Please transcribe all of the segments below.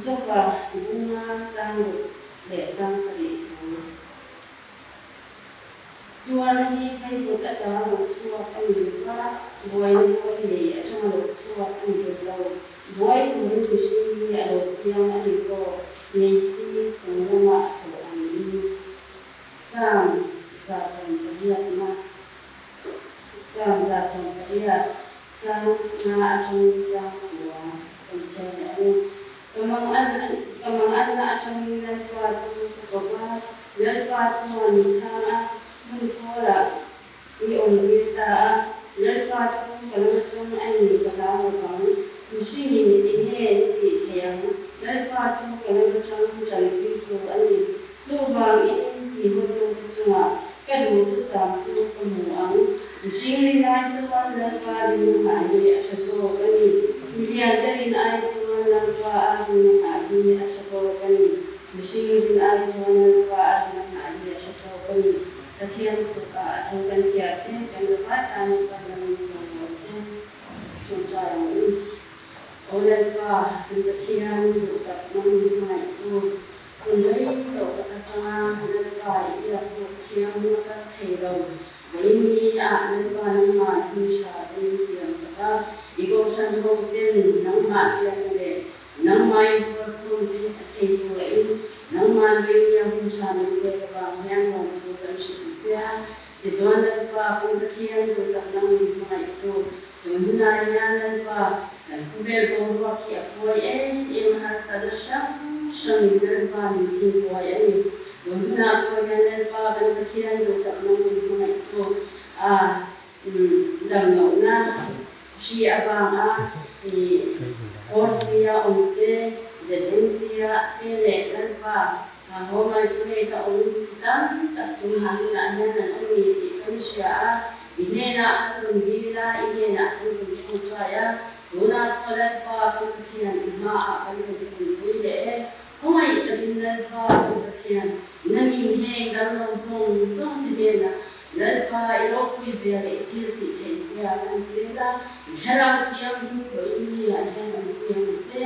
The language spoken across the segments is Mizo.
Joba bunga chang ruk leh chang sarih thu. Tuarna hi vaivut ata lo chhuak a ni lova, buaina pawh hi lei atanga lo chhuak a ni hek lo. Buai turin mihring hi a lo piang a ni zawk, nei si chung lama a chhoh ang in Psalm 180na Psalm 180 chang nga atangin chang kua kan chhiar leh a ni. Ka mang ka mang anna atangin Lalpa chu ka ko va, Lalpa chuan mi chhang a, hmun thawlah mi awm tir ta a. Lalpa chu ka lam atang a ni ka hlau lo vang, mihringin eng nge ni tih thei ang? Lalpa chu ka lam atang tanpui tu a ni. Chuvangin mi hawtute chungah ka duhthusam chu ka hmu ang. Mihring rin ai chuan Lalpa rinna nghah hi a tha zawk a ni. Miliante rin ai chuan Lalpa a rinna nghah hi a tha zawk a ni. Mihring rin ai chuan Lalpa a rinna nghah hi a tha zawk a ni. Pathian thawkah a thu kan chhiar te kan zavai tan Lalpan ram min sawm rawh se. Tawngtai ang u. Aw Lalpa, kan Pathian duh tak nang min hmangaihtu, Hun rei tawh tak atanga Lalpa i biak buk thianghlim a kal thei lo. Vawiin ni ah Lalpa nangmah hun tha te min siam sak a, i kohhran ho ten nangmah biakna leh nangmah in hualkhawm thei tura in nangmah Vawinia hun tha min pek avang hian lawmthu kan hrilh ang che a. Tichuan Lalpa kan Pathian duh tak nang min hmangaihtu tun hunah hian Lalpa kan khawvel boruak hi a buai em em a harsatna hrang hrangin Lalpa min chim buai a ni. Tun hunah pawh hian Lalpa kan Pathian duh tak nang min hmangaihtu a damlohna hri avanga i 4C a awm te, ZMC a te leh Lalpa A home isolate a awm tam tak tum hah hunah hian an awm ni tih kan hria a, i hnenah kan rawn dil a, i hnenah kan rawn tawngtai a, tunah pawh Lalpa kan Pathian i hmaah kan rawn punpui leh e. Khawngaih takin Lalpa kan Pathian, nangin heng damlo zawng zawng te hnenah Lalpa i ropui zia leh i thil tih theih zia lan tir la, i thlarau thianghlim vawiin ni ah hian an pui ang che.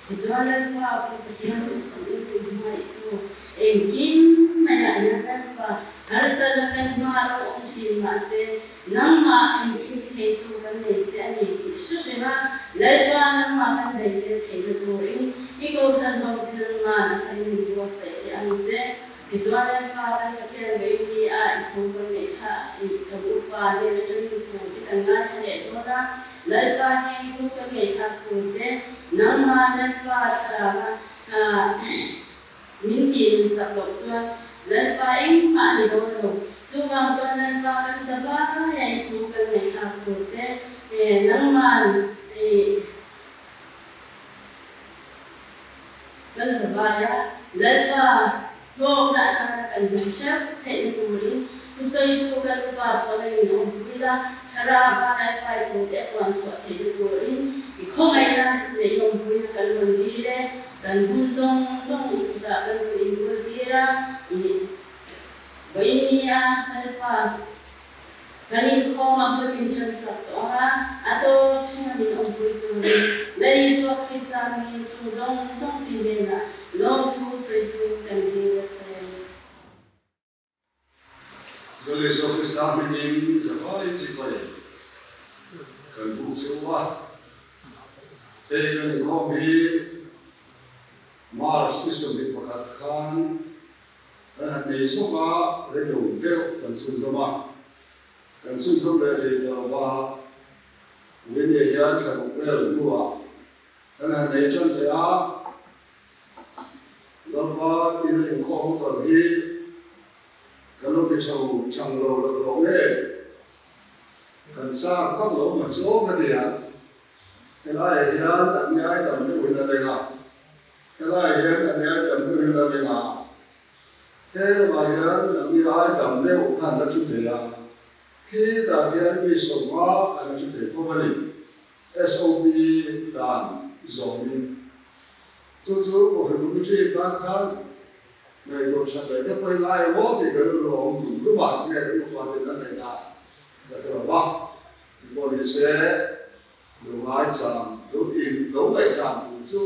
Tichuan Lalpa kan Pathian duh tak in min hmangaihtu engkim maiah hian Lalpa harsatna kan hma lo awm thin mahse nangmah engkim ti theitu kan nei che a ni tih hre hrim a, Lalpa nangmah kan daihzel theihna turin i kohhran ho te nangman a tharin min buatsaih teh ang che. Tichuan Lalpa kan Pathian vawiin ni a i thu kan ngaihthla i kan upa hnen atangin thu te kan ngaithla leh dawn a, Lalpa heng thu kan ngaihthlak tur te, nangma Lalpa thlarama min tih nun sak loh chuan Lalpa engmah a ni dawn lo. Chuvang chuan Lalpa kan za vaia i thu kan ngaihthlak tur te, nangman kan za vaia Lalpa Hlawkna atana kan hman theuh theihna turin thusawitu kan upa pawh nangin awmpui la, thlarau van Lalpai thu te a puan chhuah theihna turin i khawngaihna leh i awmpuina kan rawn dil e. Kan hun zawng zawng i kutah kan rawn inbul tir a, i vawiin nia Lalpa. Kan inkhawm a bul min ṭan sak tawh ang a, a tawp thenga min awmpui turin Lal Isua Krista hmingin chung zawng zawng tui hnenah lawmthu sawi chu kan dil a che. Lal Isua Krista hmingin Zafai Chipai kan buk che u a, hei kan inkhawm hi March ni 21 khan Kan han nei zawk a, reilo deuh kan chhunzawm a, kan chhunzawm leh thei ta lo va, Vawimia hian thla ruk vel hnuah kan han nei tan leh a, Lalpa ina inkhawm a kal hi kan lo ti tho chang lo laklawh nge kan chak vak lo maw chu ka ti a, helaiah hian an ngai tam deuhin a leng a. Helaiah hian a ni ai tam deuhin a ring a, he lamah hian a ni ai tam deuh khan la thu thei a, khitah khian mi sawmnga an la thu thei fo a ni, SOP dan zawmin. Chu chu Kohhran Committee tan khan ngaihtuah that leh te pawhin a emaw tih ka rilru a awm rum rum a, nge kan upa ten an ngaihdan ka hre lo va, engpawh ni se. Lo ngaichang, lo in, lo ngaihchang tur chu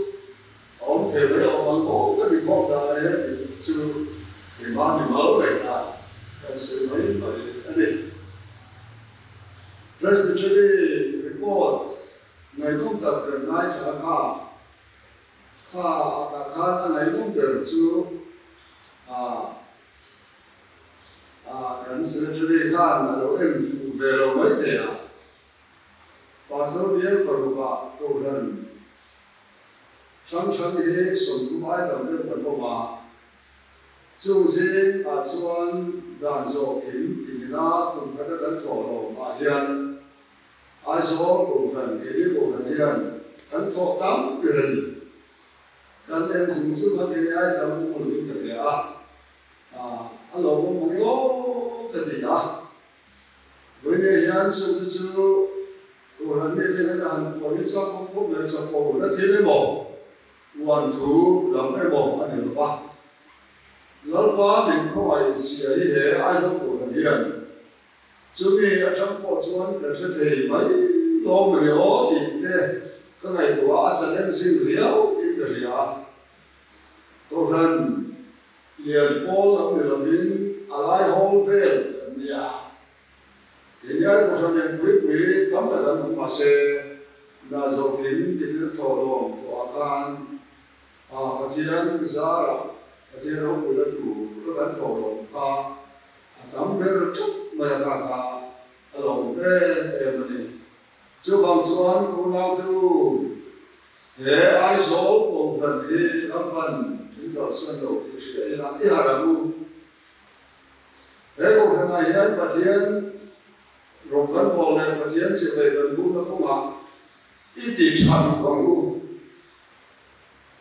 a awm thei mai awm ang aw ka ti khawp dan a he tih chu keimah ni mal mai dan kan sawi mai mai a ni. Presbytery report ngaihnawm tak kan ngaithla kha kha ah tah khan a ngaihnawm ber chu ah ah kan secretary khan a lo en fuh ve lo mai thei a. Pastor bial parukah Kohhran hrang hrang hi 30 ai tam deuh kan awm a, chung zing ah chuan dan zawh kim tinina kum khata kan thawh hlawm ah hian Aizawl Kohhran, keini Kohhran hian kan thawh tam ber a ni. Kan en zung zung a, keini ai tam an hmu lovin ka hria a, a lawmawm mang emaw ka ti a. Vawinia hian chungte chu Kohhran mite hian a han puan hi chak khawp khawp mai chak pawh hun a thil emaw, uan thu lam emaw a ni lo va. Lalpa min khawngaih zia hi he Aizawl Kohhran hian chumi atang pawh chuan kan hre thei mai lawm a ni aw tih te ka ngaihtuah a challenging riau in ka hria a. Kohhran Lian pawl lam ni lovin a lai hawl vel kan nia. Keiniai Kohhran lian pui pui tam tak an awm mahse na zawhkim tiin a thawh lawm tawh ah khan a Pathian zarah Pathian ropui la tur a kan thawh lawm kha a tam ber tlat mai a kha kha a lawmawm em em a ni. Chuvang chuan unautu he Aizawl Kohhran hi Lalpan min kalsan lo tih hria ila i harh ang u. He Kohhranah hian Pathian rawng kan pawl leh Pathian chibai kan bukna kawngah i ti tha duh ang u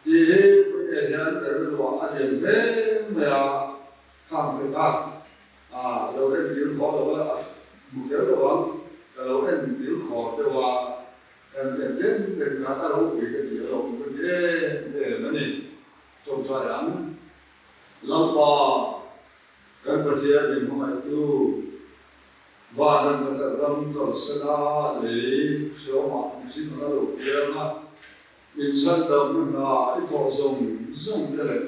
tih hi vawiin hian ka rilruah a lian hle mai a, khang te kha A lo en dil khawh lo a, a hmu kher lo ang, ka lo en dil khawh deuh a, kan en den den khan a ropui ka ti alawm ka ti em em a ni. Tawngtai ang, Lalpa, kan Pathian min hmangaihtu, van an ka chak ram kalsana lei hriawmah mihring anga lo piang a, inchhandamna hna i thawh zawng zawng te leh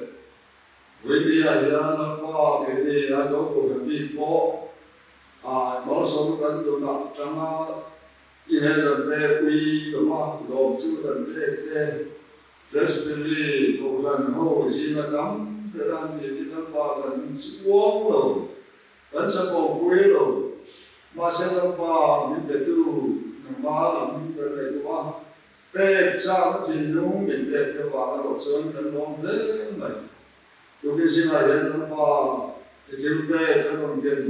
Vawinia hian Lalpa keini Aizawl Kohhran bik pawh malsawmna kan dunah tanga inher kan pek ui lova lawm chu kan pek te Presbytery Kohhran ho zinga tam ber an ni tih Lalpa kan chuang lo, kan chapo pui lo. Mahse Lalpa min petu nangma lam kan ngaihtuah a. Pek chakna thinlung min pek te vang erawh chuan kan lawm hle mai. Tukin zingah hian Lalpa i thil pek kan rawn ken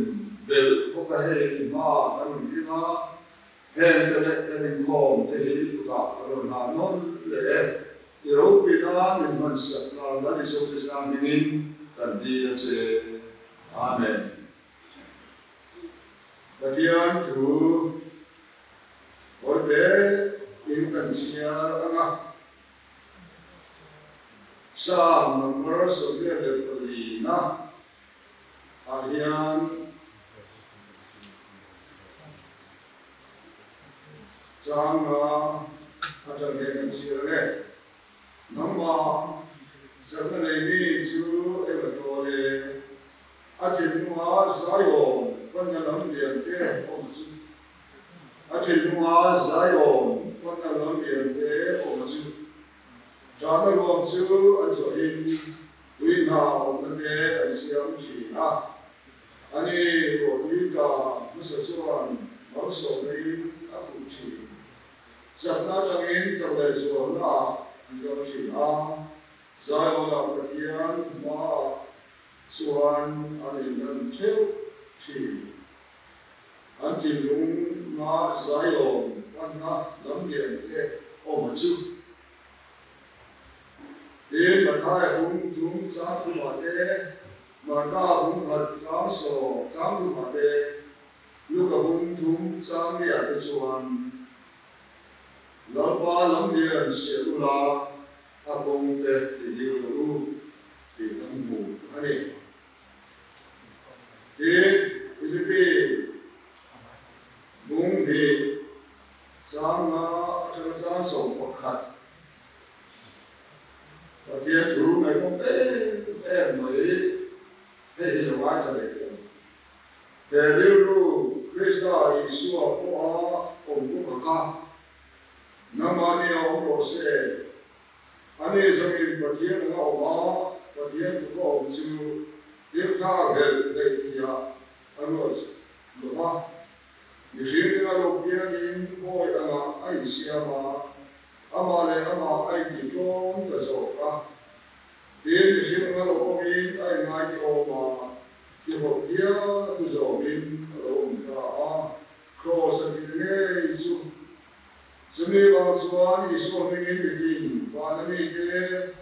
belh bawk a, hei i hma kan rawn keng a, heng te leh kan inkhawm te hi kutah kan rawn hlah nawn leh e. I ropuina min hmansak nan Lal Isua Krista hmingin kan dil a che. Amen. Pathian thu Kawlte in kan chhiar ang a, Psalm number 24 na ah hian chang nga atang hian kan chhiar ang e. Nangmah chakna nei mi chu eng a tawl e, a thinlunga zaiawm panna lam lian te awm chu. A thinlunga zaiawm panna lam lian te awm chu. Ṭahna ruam chu an zawhin tui hna awmna te an siam ṭhin a. Ani ruahtui tla hmasa chuan malsawmna in a khuh ṭhin. Chakna aṭangin chauh leh zualna ah an kal ṭhin a, Zaiawlah Pathian hmaah chuan an inlan ṭheuh ṭhin. An thinlunga Zion panna lamlian te awm a chu. Tin, Mathaia bung thum chang thumah te, Marka bung khat chang sawm chang thumah te, Luka bung thum chang lian te chuan, Lalpa lamlian siam ula, a kawng te ti dil rawh u, tih kan hmu a ni. Tin, Philippi bung hnih chang nga atanga chang 11 Pathian. He rilru Krista Isua pawha awm bawk a kha nangmahni a awm rawh se. Ani zawngin Pathian anga awm a, Pathian tuka awm chu thil thlak hlelh daih tihah a ruat lo va. Mihring anga lo piangin pawi angah a insiam a, amah leh amah a intitlawm ta zawk a. Tin, mihring anga lo awmin a inngaitawm a, tihawp hial a thu zawmin a lo awm ta a, Kraws a thil ngei chu. Chumi vang chuan Isua hmingin mitin vana mite,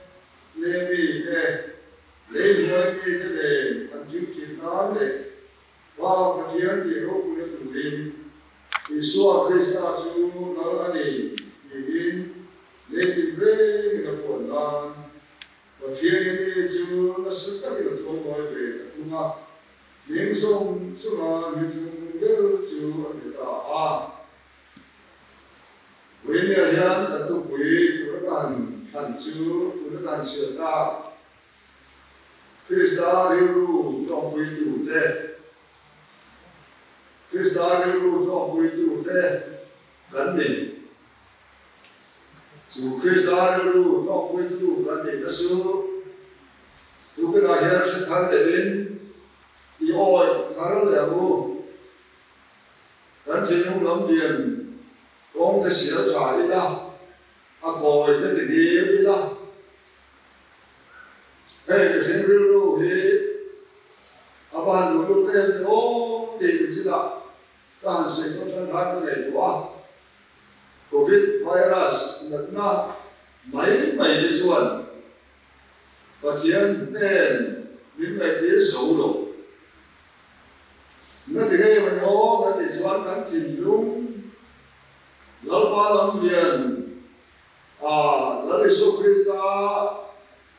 le mite, lei hnuai mite nen an chimchim nan leh Pa Pathian tih ropuina turin Isua Krista chu Lal a ni tiin leitin rengin a puan nan Pathianin ni chu nasa takin a chawimawi ve ta thung a, hming zawng chunga hming chungnung ber chu a pe ta a. Vawinia hian kan thupui tuna kan thlan chu tuna kan chhiar tak Krista rilru tawngpuitute Krista rilru tawngpuitute kan ni. Chu Krista rilru tawngpuitu kan nihna chu tukinah hian hre thar lehin i awih thar leh ang u. Kan thinlung lam lian kawng te sial tha ila, a kawi te ti ngir ila. Hei mihring rilru hi a va han luh lut em ve aw tih chinah ka han sawi tawh tan khan ka ngaihtuah a, Covid virus natna mai mai te chuan Pathian hnen min ngaihtir zo lo. Ngati ngei mai aw kan tih chuan kan thinlung Lalpa lam hian A, Lal Isu Krista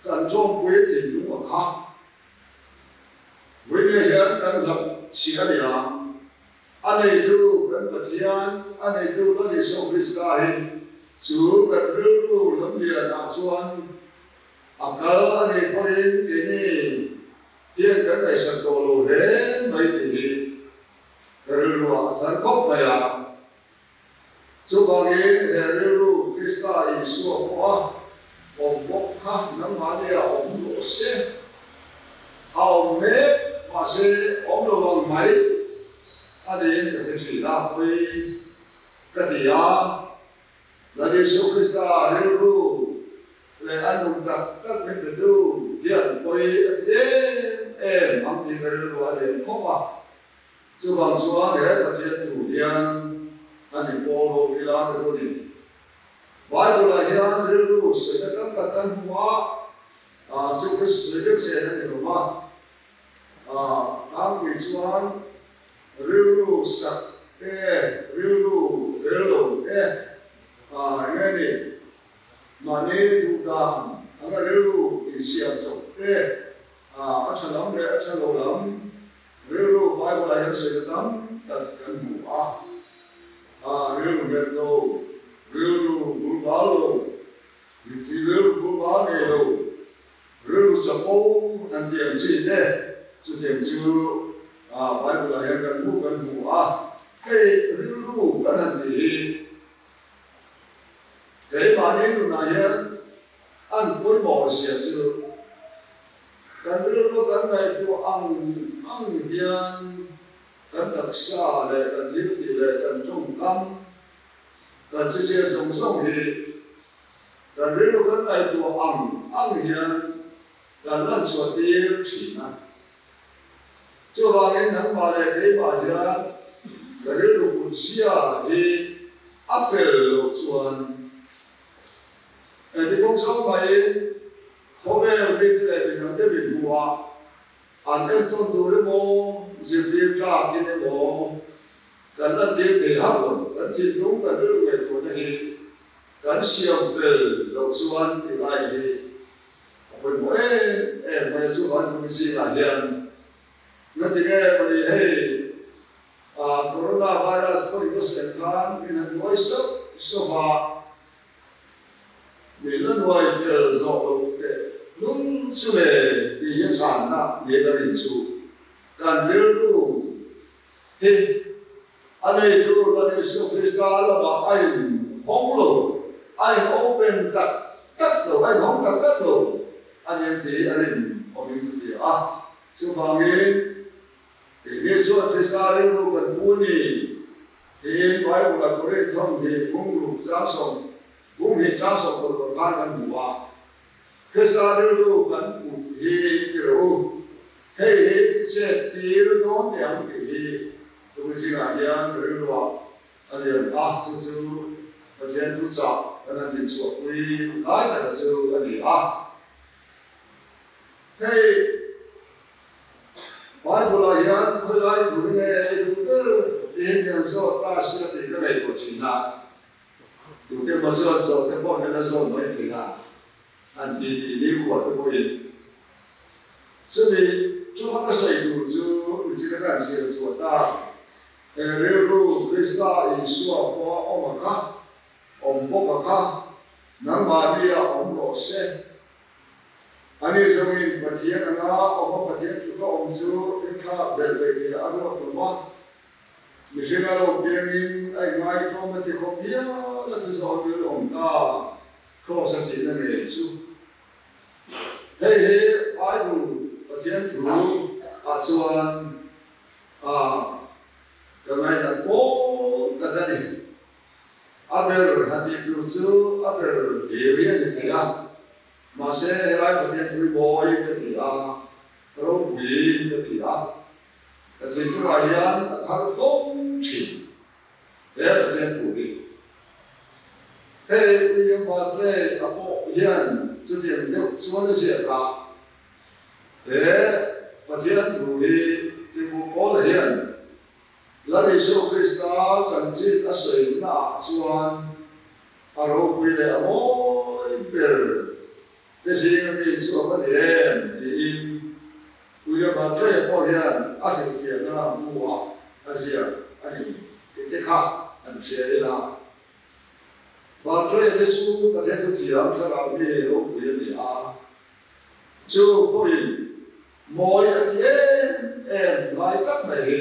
kan tawngpui thinlung a kha. Vawinia hian kan hlap chhia a ni a, a neitu kan Pathian, a neitu Lal Isu Krista hi chu kan rilru lamlian ah chuan a kal a nih pawhin keini hian kan ngaihsak tawh lo hle mai tih hi ka rilru ah a thar khawp mai a. Chuvangin he rilru Krista Isua pawha awm bawk kha nangmahnia awm rawh se. A awm mek, mahse awm lo ang mai a niin ka hre thin a, pawi ka ti a. Lal Isu Krista rilru leh a nun tak tak min petu hian pawi a ti em em ang tih ka rilru a lian khawp a. Chuvang chuan he Pathian thu hian a ni pawl ho ila ka duh a ni. Bible-ah hian rilru sawina tam tak kan hmu a, chu ka sawi vek zel a ni lo va. Tlangpui chuan rilru sak te, rilru fel lo te, eng nge ni, mahni duh dan anga rilru insiam chawp te, a tha lam leh a tha lo lam, Rilru Bible-ah hian sawina tam tak kan hmu a, rilru nghet lo, rilru bulbal lo, mitthi rilru bulbal ngei lo, rilru chapo an tih ang chi te, chutiang chu Bible-ah hian kan hmu kan hmu a. Hei rilru kan han tih hi keimahni nunah hian an pawimawh zia chu Kan rilru kan ngaihtuah ang ang hian kan taksa leh kan thiltih leh kan tawngkam, kan chizia zawng zawng hi kan rilru kan ngaihtuah ang ang hian kan lan chhuah tir thin a. Chuvangin nangmah leh keimah hian ka rilru kutzia hi a fel loh chuan engti kawng zawng mahin Khawvel mite leh midangte min hmuh a, an entawn tur emaw, zirtir tlakin emaw kan lantir thei hauh lo. Kan thinlung, kan rilru ngaihtuahna hi kan siam fel loh chuan ti lai hi a pawimawh em em mai a. Chuvang tumi zingah hian ngati nge mawni hei Corona virus pawh in ka sawi ang khan min han nuai sauh sauh a. Min la nuai fel zawh loh teh lung chu le tih hi a chhanna ni ka rin chu. Kan rilru hi a neitu Lal Isua Krista lamah a inhawng lo, a in open tak tak lo, a inhawng tak tak lo a ni ang tih a rinawmin ka hria a. Chuvangin, keini chuan Krista rilru kan pu a ni tiin Bible-a Korinth thawmhnih bungruk chang Bung hnih chang 16 khan kan hmu a. Krista rilru kan put hi i rawh u. Hei hi i chet tir dawn teh ang tih hi tumi zingah hian ka rilruah a lian a, chu chu Pathian thuchah kan han dinchhuahpui lai taka chu a ni a. Hei Bible-ah hian khawilai thu hi nge i duh ber tiin kan zawt ta sia tih ka ngaihtuah thin a. Tute emaw chuan zawh te pawh min la zawt mai thei a, an ti tih ni khuah te pawhin. Chumi chunga ka sawi tur chu michina ka han chhiar chhuah ta, he rilru Krista Isua pawha awm a kha, awm bawk a kha, nangmahni ah awm rawh se. Ani zawngin Pathian anga awm a Pathian tluka awm chu inthlak belh leh thei a ruat lo va, Mihring a lo piangin a inngaitlawm a ti khawp hial a thu zawh lul awm ta, Kraws a tihna ngei chu. Hei hi Bible Pathian thu ah chuan a ka ngainat pawl tak a ni. A ber han tih tur chu a ber hlir hi a ni thei a, mahse helai Pathian thu hi mawi ka ti a, ropui ka ti a. Ka thinlungah hian a thar fo thin he Pathian thu hi. Hei William Barclay a pawh hian chutiang deuh chuan a ziak a, he Pathian thu hi Timu Paula hian Lal Isua Krista chanchin a sawi naah chuan a ropui leh a mawi ber te zinga mi chu a va ni em tiin William Barclay pawh hian a hrilhfiahna hmuah a ziak a ni tih te kha an hria ila. Barclay te chu Pathian thuthiam thlarau mi ropui a ni a, chu pawhin mawi a ti em em lai tak mai hi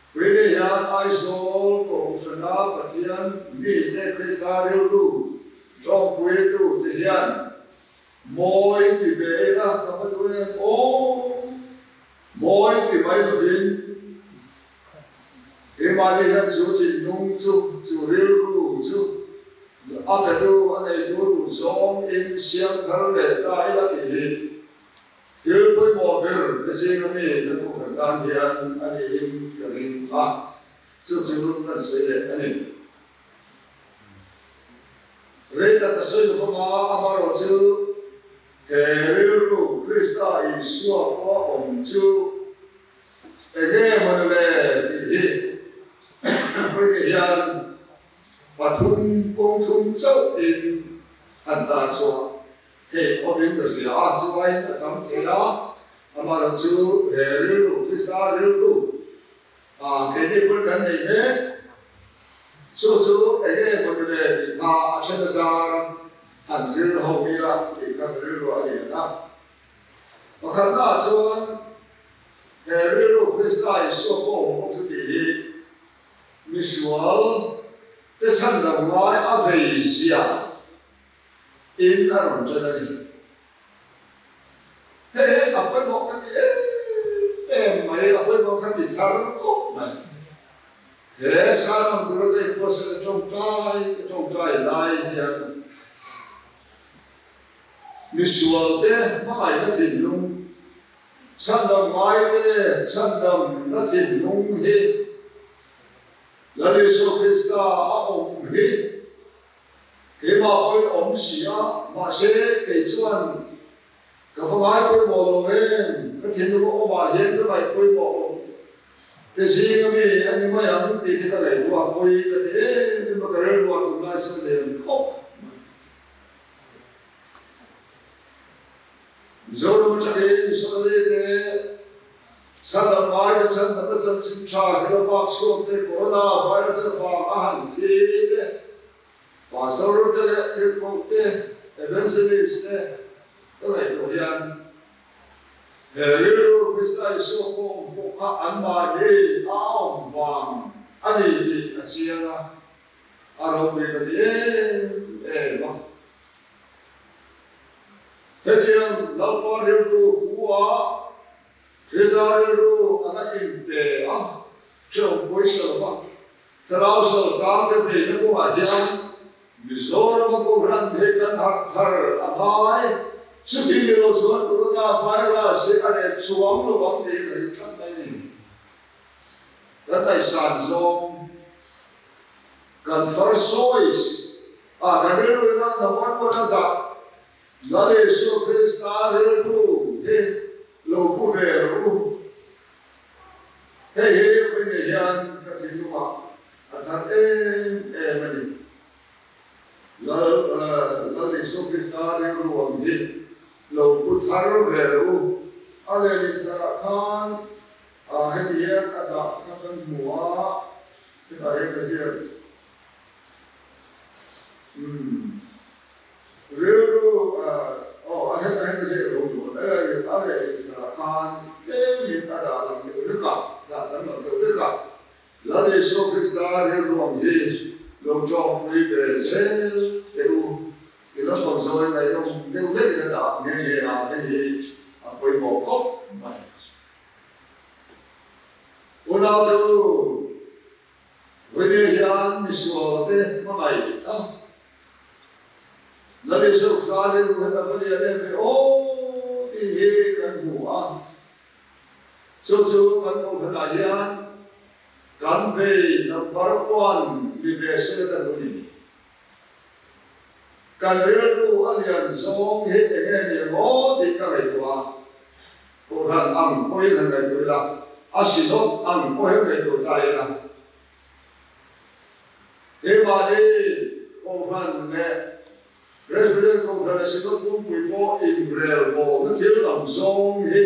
Freely hian Aizawl Kohhrana Pathian mite Krista rilru tawngpuitu te hian Mawi ti ve ila ka va duh em aw. Mawi ti mai lovin keimahni hian chu thinlung chu, chu rilru chu a petu a neitu duh zawng in siam thar leh ta ila tih hi thil pawimawh ber te zinga mi kan kohhran tan hian a niin ka ring a, chu chu kan sawi leh a ni. Rei tak a sawi khawm a, amaherawh chu he rilru Krista Isua pawh awm chu enge maw ni le tih hi hruaite hian pathum kawng thum chauhin an tar chhuah theih awmin ka hria a, chuain a tam thei a, amaherawh chu he rilru Krista rilru A, keini pawn kan nei mek. Chu chu enge maw ni le tih kha a then a zar han zir ho ila tih kha ka rilru a lian a. Pakhatna ah chuan he rilru Krista Isua pawh awm bawk chu tih hi misual te chhandam ngai a vei zia in a rawn ṭan a ni. Hei hei a pawimawh ka ti em em mai, a pawimawh ka ti thar khawp mai. He sermon tura ka inbuatsaih a tawngtai ka tawngtai lai hian misualte hmangaihna thinlung, chhandam ngaite chhandamna thinlung hi Lal Isua Krista a awm hi Keimah pawhin awm si a, mahse kei chuan ka va ngai pawimawh lo em, ka thinlung a awmah hian ka ngaih pawimawh lo te zing ami a ni mai ang tih te ka ngaihtuah a pawi ka ti em em a, ka rilruah tunlai chu a lian khawp mai. Mizoram atangin Missionary te chhandam ngai te chhandamna chanchin tha hrilh a vak chhuak te Corona virus avang a han thi te Pastor te leh tirhkoh te Evangelist te ka ngaihtuah hian he rilru Krista Isua pawh awm pawh kha anmahni a awm vang. vang a ni tih a chiang a, a ropui ka ti em em a. Hetiang Lalpa rilru pu a, Krista rilru a la inpe a, hrehawm pawisa lo va, Thlarau sawrkar te veina kawngah hian Mizorama Kohhran hi kan harh thar a ngai. Chuti ni lo chuan Corona virus hi a reh chuang lo ang tih ka ring tlat mai ni. Kan ngaihsan zawng, kan first choice ah kan rilru ina number one a dah Lal Isua Krista rilru hi lo pu ve rawh u. Hei hi vawiin hian ka thinlungah a thar em em a ni. Lal Lal Isua Krista rilru ang hi lo pu thar ve rawh u. A lehlin tharah khan heti hian a dah kha kan hmu a, hetah hian ka ziak. Umm. Rilru aw a hetah hian ka ziak lo duh a, a leh tharah khan tlemin a dah lang deuh hlek a, dah dang lang deuh hlek a. Lal Isua Krista rilru ang hi lo tawngpui ve zel teh u, i lampang zawi ngaihnawm deuh hlekin a dah nghe nghe a, hei hi a pawimawh khawp mai. Unaute u, Vawiin hian misual te hmangaih a, Lal Isua Krista rilru hian a va lian em ve aw tih hi kan hmu a. Chu chu kan kohhranah hian kan vei number one ni ve se kan hun i ni. Kan rilru a lian zawng hi enge ni ang aw tih ka ngaihtuah a, Kohhran ang pawhin han ngaihtuah ila, a sinawt ang pawhin ngaihtuah ta ila, keimahni Kohhran leh Presbyterian Kohhran leh Sinawt Pumpui pawh inrelbawlna thil lam zawng hi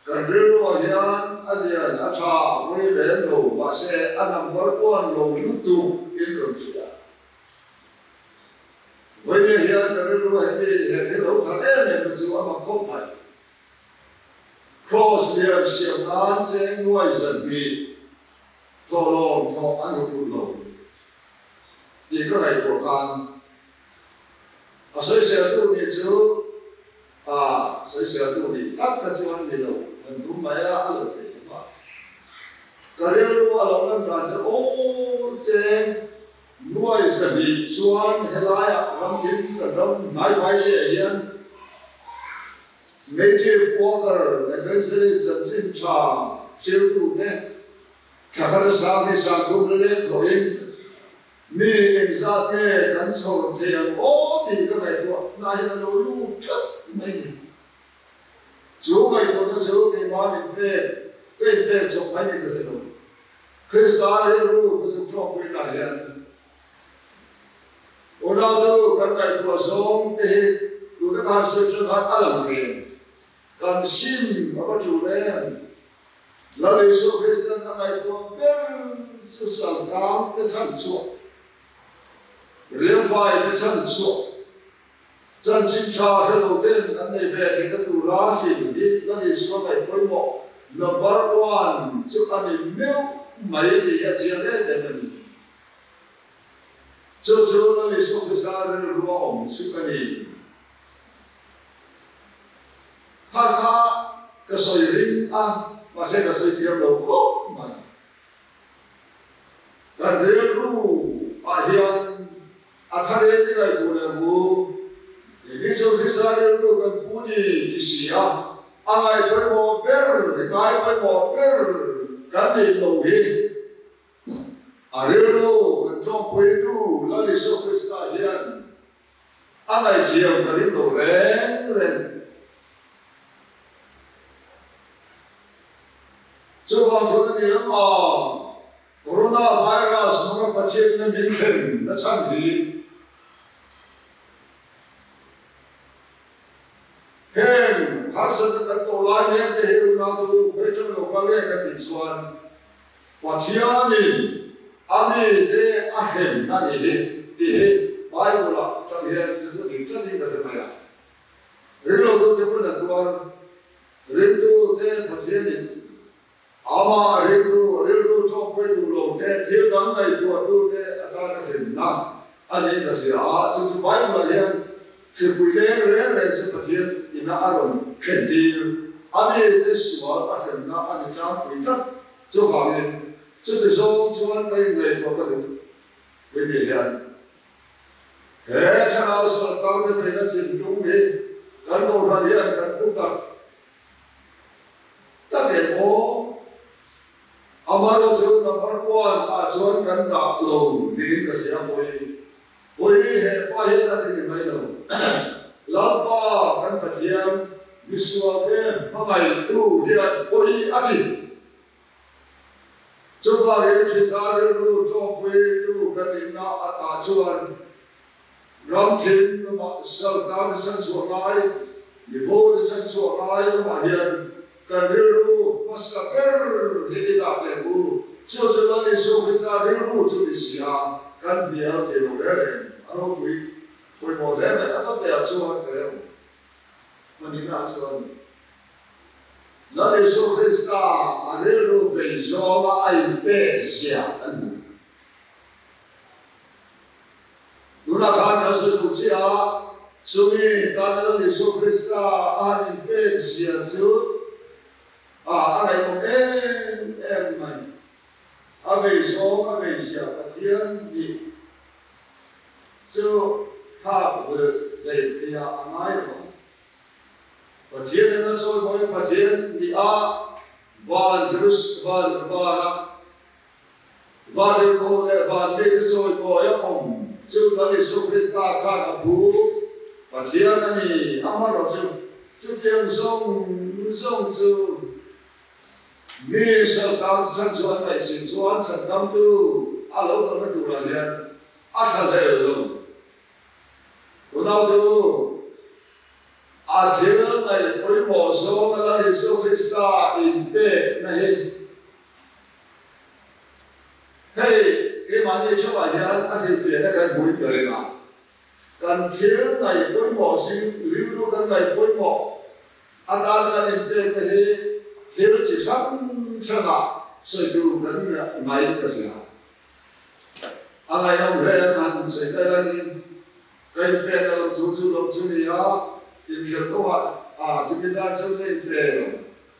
kan rilruah hian a lian a tha pawi lem lo, mahse a number one lo lutuk in kan hria. Vawiin hian ka rilru hemi he thil lo thar em em te chu a mak khawp mai. Kraws lian siam nan cheng nuai 200 thawhlawm thawh an hu phut lo tih ka ngaihtuah khan a sawiseltu nih chu a sawiseltu nih tak kha chuan ni lo han tum mai a, a lo theih lo va. Ka rilru a lo lan dan chu aw cheng Nuai 200 chuan helaiah ramthim kan ram hnaivai leh hian Native Worker Evangelist chanchin tha hriltute thla khat a sang hi 30 la let hlawhin mi engzat nge kan chhawr thei ang aw tih ka ngaihtuah na hian a lo lut tlat mai a ni. Chu ngaihtuahna chu keimah min pek, ka inpek chawp mai ni ka hre lo. Krista rilru ka zuk tlawkpui lah hian unautu kan ngaihtuah zawng te hi tuna ka han sawi ṭan khan a lang thei em? Kan sim a va ṭul em? Lal Isua Krista'n a ngaihtuah ber chu saltang te chhan chhuah, riangvai te chhan chhuah, chanchin ṭha hre lo ten an nei ve theihna tura hlim hi Lal Isua ngaih pawimawh number one chu a ni meuh mai tih hi a chiang em em a ni. Chu chu Lal Isua Krista rilru a awm chu a ni. Kha kha ka sawi ring a, mahse ka sawi thiam lo khawp mai. Kan rilru ah hian a thar em i ngaihtuah leh ang u. Keini chu Krista rilru kan pu ni ti si a, a ngai pawimawh ber, hi ngai pawimawh ber kan nih lo hi. A rilru kan tawngpuitu Lal Isua Krista hian a ngaihthiam ka ring lo reng reng. Chuvang chuan a ni ang a, Corona virus hmanga Pathianin a min hrem na chhan hi heng harsatna kan tawh lai mek te hi unau te u khawi ṭang lo kal nge ka tih chuan Pathianin a mite a hrem a nih hi tih hi Bible-ah ṭang hian chu chu dik tlatin ka hre mai a. Ringlotu te pawn an tuar, ringtu te Pathianin amah rilru rilru tawkpui. pui duh lo te, thil dang ngaihtuahtu te atana hlimna a niin ka hria a, chu chu Bible-ah hian hripui leng reng reng chu Pathian ina a rawn thlen tir a mite sual a hremna a ni tlangpui tlat. Chuvangin chuti zawng chuan ka inngaihtuah ka duh pui ni hian he thlarau sual te veina thinlung hi kan kohhran hian kan pu tak tak em aw? Amaherawh chu number one ah chuan kan dah lo niin ka hria pawi. Pawi he pa hian a ti ni mai lo. Lalpa kan Pathian misual te hmangaihtu hian pawi a ti. Chuvangin Krista rilru tawngpuitu kan nihna ah chuan ram thim lamah saltan te chhanchhuah ngai, mibo te chhanchhuah ngai lamah hian kan rilru hmasa ber hi i dah teh u. Chu chu Lal Isua Krista rilru chu ni si a, kan hnial thei lo reng reng. A ropui pawimawh hle mai. A dawteh ah chuan reng pahnihna ah chuan. Lal Isua Krista a rilru vei zawnga a inpek zia kan hmu. Tunah khan kan sawi duh chiah a, chumi tana Lal Isua Krista a han inpek zia chu a a ngaihawm em em mai. A vei zawng a vei zia Pathian nih chu thlak hul hlei theiah a ngai lo ang. Pathian in a sawi mawi Pathian ni a van Jerus van vana van rilru leh van mite sawi mawi a awm chu Lal Isu Krista khan a phu Pathian a ni amaherawh chu chutiang zawng zawng chu mi sawrkar chan chu an ngaihsin chuan chhandamtu a lo kalna turah hian a thlahlel lo. Unau chu a thil ngaih pawimawh zawnga Lal Isua Krista inpekna hi hei keimahni chungah hian a hrilhfiahna kan hmuin ka ring a. Kan thil ngaih pawimawh zing rilru kan ngaih pawimawh atan kan inpekna hi thil chi hrang hrangah sawi tur kan ngaiin ka hria. A ngaihnawm hle an han sawi daih laiin ka inpek a lo chu chu lo chu ni a, inkhelh kawngah a chumi tan chuan ka inpe lo,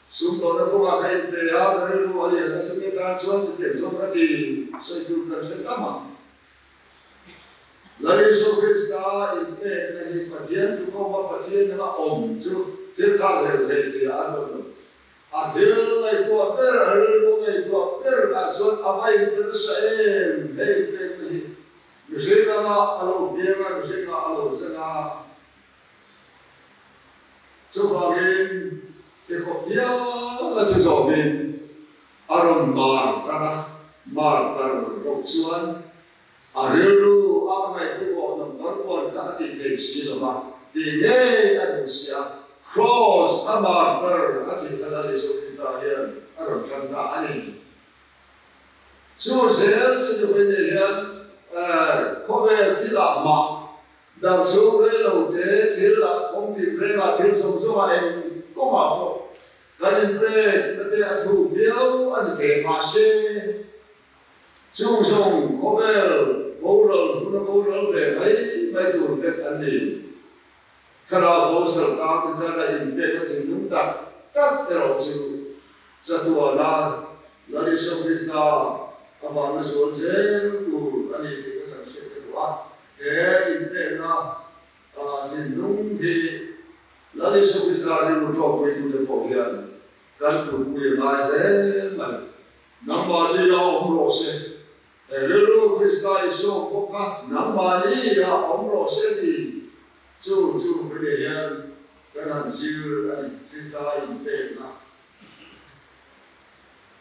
sumdawnna kawngah ka inpe a, ka rilru a lian a chumi tan chuan chutiang chuan ka ti sawi tur kan hre tam ang. Lal Isua Krista inpekna hi Pathian thu kawma Pathian anga awm chu thil kha hleuh hlei tia a dawt lo. A thil ngaihtuah ber, a rilru ngaihtuah ber ah chuan a va inpe nasa em? Hei pekna hi mihring anga a lo piang a, mihring ah a lo zen a. Chuvangin thikhawp hial a thi zawmin a rawn mar tar a, mar tar bawk chuan a rilru a ngaihtuah number one kha a tih thei si lo va, tih ngei a duh si a, Kraws a martar a thih kha Lal Isua Krista hian a rawn tan ta a ni. Chu zel chu ni vawi nei hian khawvel thilah mah dam chhung rei lo te thil ah kawng tin rengah thil zawng zawngah eng kawngah pawh kan inpek na te a thuk viau a ni thei mahse, Chung zawng khawvel boral huna boral ve mai mai tur vek an ni. Thlarau bo sarkar te tana inpekna thinlung tak tak erawh chu chatuana Lal Isua Krista avanga zual zel tur a ni tih kha kan hriat ka duh a. He inpekna thinlung hi Lal Isua Krista rilru ṭawkpuitute pawh hian kan putpui a ngai hle mai. Nangmahni a awm rawh se. He rilru Krista Isua pawh kha nangmahni a awm rawh se tih chu chu hrilh hian kan han zir a ni, Krista inpekna.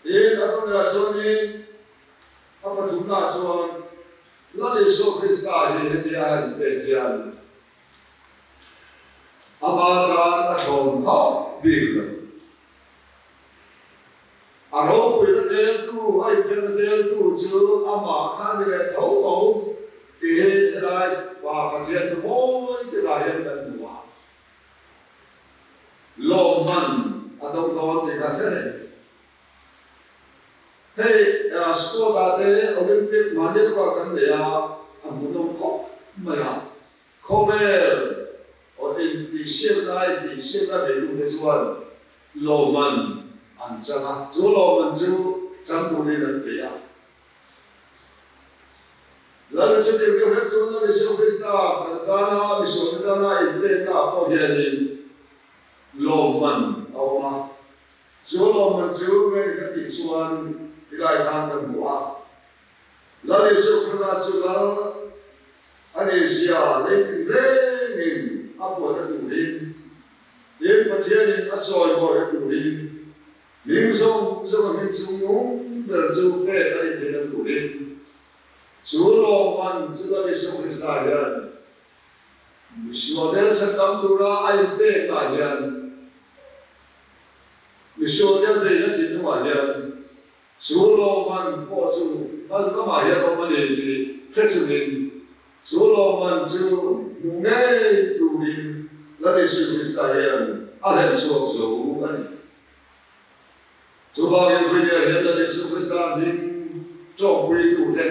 Tin, a dawmlehah chuanin a pathumnaah chuan Lal Isua Krista hi hetia a han inpek hian ama tan a thlawn hauh bik lo. A ropuina deltu, a inpekna deltu chu amah kha a ni leh tho tho tih hi helai Pa Pathian thu mawi takah hian kan hmu a. Lawmman a dawng dawn tih kha hre reng. Hei sport ah te Olympic mahni lawkah kan nei a, a hmuhnawm khawp mai a. Khawvel aw intihsiakna intihsiakna beitute chuan lawmman an chang a, chu lawmman chu chang turin an peih a. Lal chutiang deuh hlek chuan Lal Isua Krista kan tana misualte tana inpekna ah pawh hianin lawmman a awm a. Chu lawmman chu ngei ka tih chuan tilai khan kan hmu a. Lal Isua Krista chu Lal a nih zia leitin rengin a puanna turin, tin Pathianin a chawimawina turin, Hming zawng zawng a hming chungnung ber chu pek a nih theihna turin chu lawmman chu Lal Isua Krista hian misual tel chhan tam tura a inpekah hian misual tel veina thinlungah hian chu lawmman pawh chu hman lamah hian awm a ni tih hre chungin chu lawmman chu hmu ngei turin Lal Isua Krista hian a hlen chhuak zo a ni. Chuvangin Hruinia hian Lal Isu Krista hming tawngpuitute,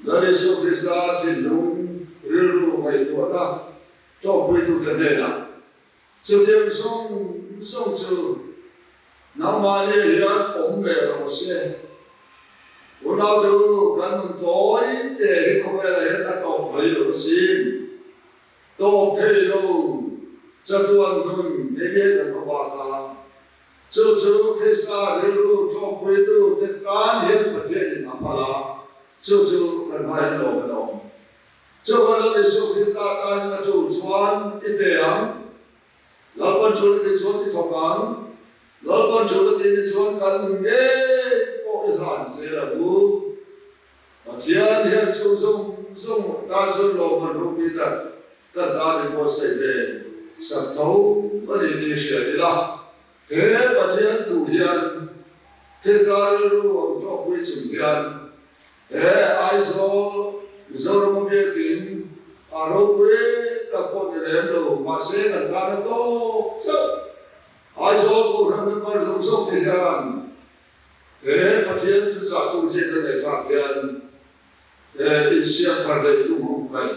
Lal Isu Krista thinlung rilru ngaihtuahna tawngpuitute hnenah chutiang zawng zawng chu nangmahni hian awm leh rawh se. Unau chu kan nun tawi te hi khawvelah hian a tawp mai lo asin. Tawp thei lo, chatuan nun enge kan hma bak a, chu chu Krista rilru tawkpuitu te tan hian Pathianin a phal a, chu chu kan hma hian lawm an awm. Chuvang Lal Isu Krista tanin a tul chuan i pe ang, Lalpan tul i tih chuan i thawk ang, Lalpan tul a tih ni chuan kan nun ngei pawh i hlan zel ang u. Pathian hian chu zawng zawng tan chuan lawmman ropui tak kan tan in buatsaih ve sak tho a ni tih hria ila, he Pathian thu hian Krista rilru ang tawkpui chung hian he Aizawl Mizoram a biakin a ropui tak pawh ni lem lo mahse kan tan a tawk chauh Aizawl Kohhran member zawng zawng te hian He Pathian thuchahtu zir ka neih phak hian he insiam thar leh tum a awm kai.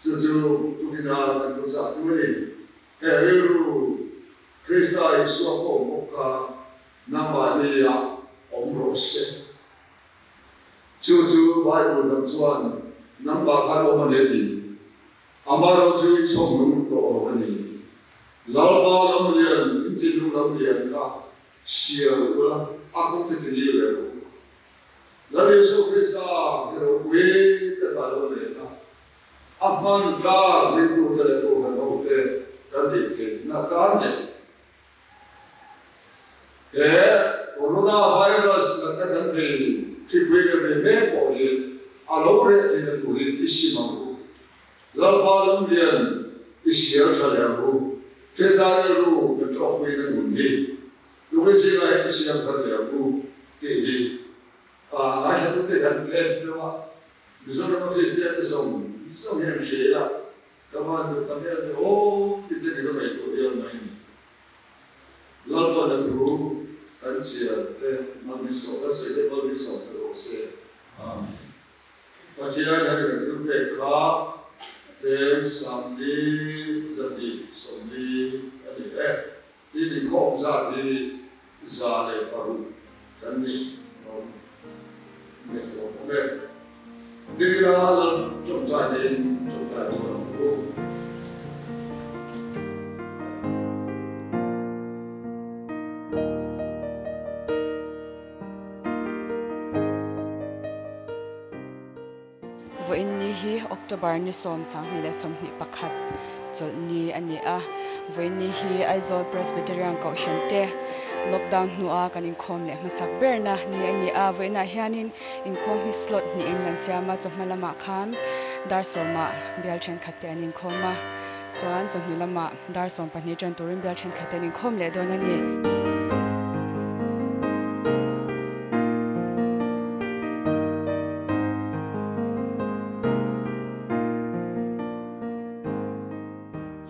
Chu chu tukina kan thuchahtu a ni. He rilru Krista Isua pawh bawk kha nangmahni ah awm rawh se. Chu chu Bible dang chuan nangmah khan awm a ni a ti. Amaherawhchu i chhawm nung tawh lo a ni. Lalpa lamlian, in thinlung lamlian kha sial ula, a kawng te ti liu leh rawh u. Lal Isu Krista hi ropui tak a lo let a, a hman tlak ringtute leh Kohhran hote kan neih theihna tan leh he Corona virus natna kan vei hripui kan vei mek pawh hi a lo reh theihna turin i sim ang u. Lalpa lamlian i sial tha leh ang u. Krista rilru kan tawkpuina nun hi tukin zingah hian i siam thar leh ang u tih hi ngaithlatute kan phen deuh a. Mizoram a Kristiante zawng zawng hian hria ila Ka van duh tak em ve aw ti te ni ka ngaihtuah hial mai ni. Lalpan a thu kan chiar te Malmisawm kan sawi te Malmisawm che rawh se. Amen. Pathian hian kan thil pek kha cheng 40 140 a ni e. Tin inkhawm zat hi 106 kan ni awm leh lo awm e. Dikna lal tawngtai neiin tawngtai dawn ang u. Vawiin ni hi October ni 20 21 chawlhni a ni a. Vawiin ni hi Aizawl Presbyterian Kohhran te lockdown hnua kan inkhawm leh hmasak berna ni a ni a. Vawiinah hianin inkhawm hi slot hnihin an siam a, chawhma lamah khan dar sawmah bial thenkhat te an inkhawm a, chuan chawhnu lamah dar 12 tan turin bial thenkhat te an inkhawm leh dawn a ni.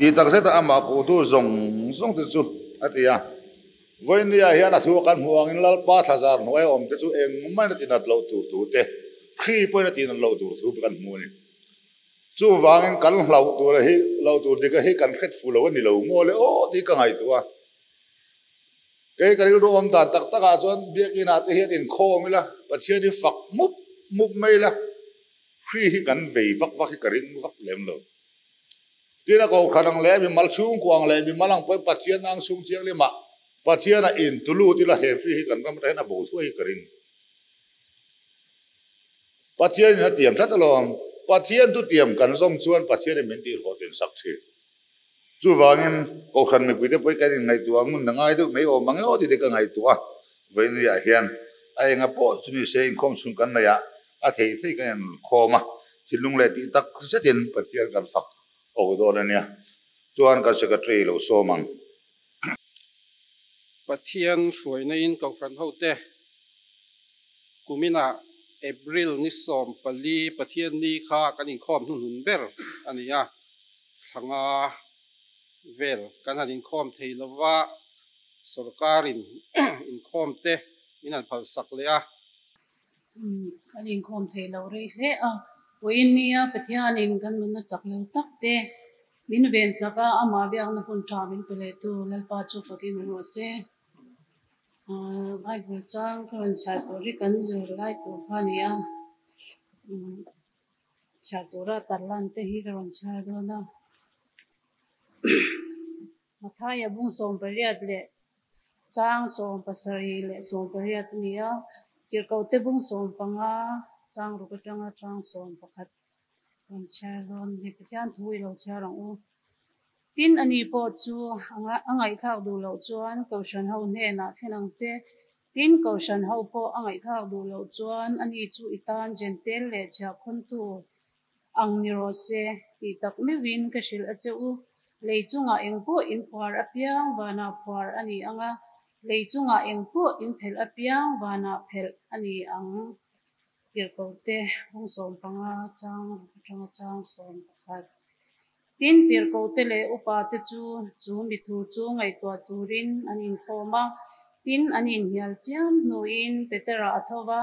Tih tak zeta amah puhtu zawng zawng te chu a ti a. Vawinia hian a thu a kan hmuh angin Lalpa thlazar hnuaia awmte chu engmah in a tinat loh tur thu te, Kri pawhin a tinat loh tur thu kan hmu a ni. Chuvangin kan hlauh tur hi loh tur dik a hi kan hret fu lo a ni lo maw le aw tih ka ngaihtuah a. Kei ka rilru awm dan tak takah chuan Biakinah te hian inkhawm ila, Pathian hi fak mup mup mai ila, Kri hi kan vei vak vak hi ka ring vak lem lo. Tin a kohhran ang leh mimal chhungkua ang leh mimal ang pawhin Pathian ang chhung thianghlimah Pathian a intu lut ila he hri hi kan ram atang hian a bo thuai hi ka ring. Pathian in a tiam tlat alawm. Pathian tu tiam kan zawm chuan Pathian in min tihhlawh tin sak thin. Chuvangin kohhran mipuite pawh hi kan inngaihtuah ngun na ngai deuh mai awm ang e aw tih te ka ngaihtuah a. Vawinia hian a enga pawh chu ni se inkhawm chhung kan neih ah a thei thei kan inkhawm a, thinlung leh tih tak zetin Pathian kan fak awk dawn a nia. Chuan kan Secretary lo sawm ang. Pathian hruaina in Kohhran hote kuminah April ni 14 Pathian ni kha kan inkhawm hnuhnun ber a ni a, thlanga vel kan han inkhawm thei lova sorkarin inkhawm te min han phalsak leh a. Kan inkhawm thei lo rei hle a, vawiin nia Pathianin kan nunna chak lo tak te min vensak a, amah biakna hun tha min pe leh tu Lalpa chu fakin awm rawh se. Bible chang ka rawn chhiar tur hi kan zir lai tur kha a ni a, chhiar tura tarlan te hi ka rawn chhiar dawn a. Mathaia bung 18 leh Chang 70 leh 18 a ni a, Tirhkohte bung 15 chang ruk atanga chang 11 rawn chhiar dawn a ni. Pathian thu i lo chhiar ang u. Tin, ani pawh chu a ngaihthlak duh loh chuan Kohhran ho hnenah thlen ang che. Tin, Kohhran ho pawh a ngaihthlak duh loh chuan ani chu i tan Jentail leh chhiahkhawntu ang ni rawh se tih tak meuhin ka hrilh a che u. Lei chungah eng pawh in phuar apiang vanah phuar a ni ang a, lei chungah eng pawh in phelh apiang vanah phelh a ni ang. Tirhkohte bung 15 chang atanga chang 11. Tin, tirhkohte leh upate chu chu mi thu chu ngaihtuah turin an inkhawm a, tin an inhnial chiam hnuin Petera a tho va,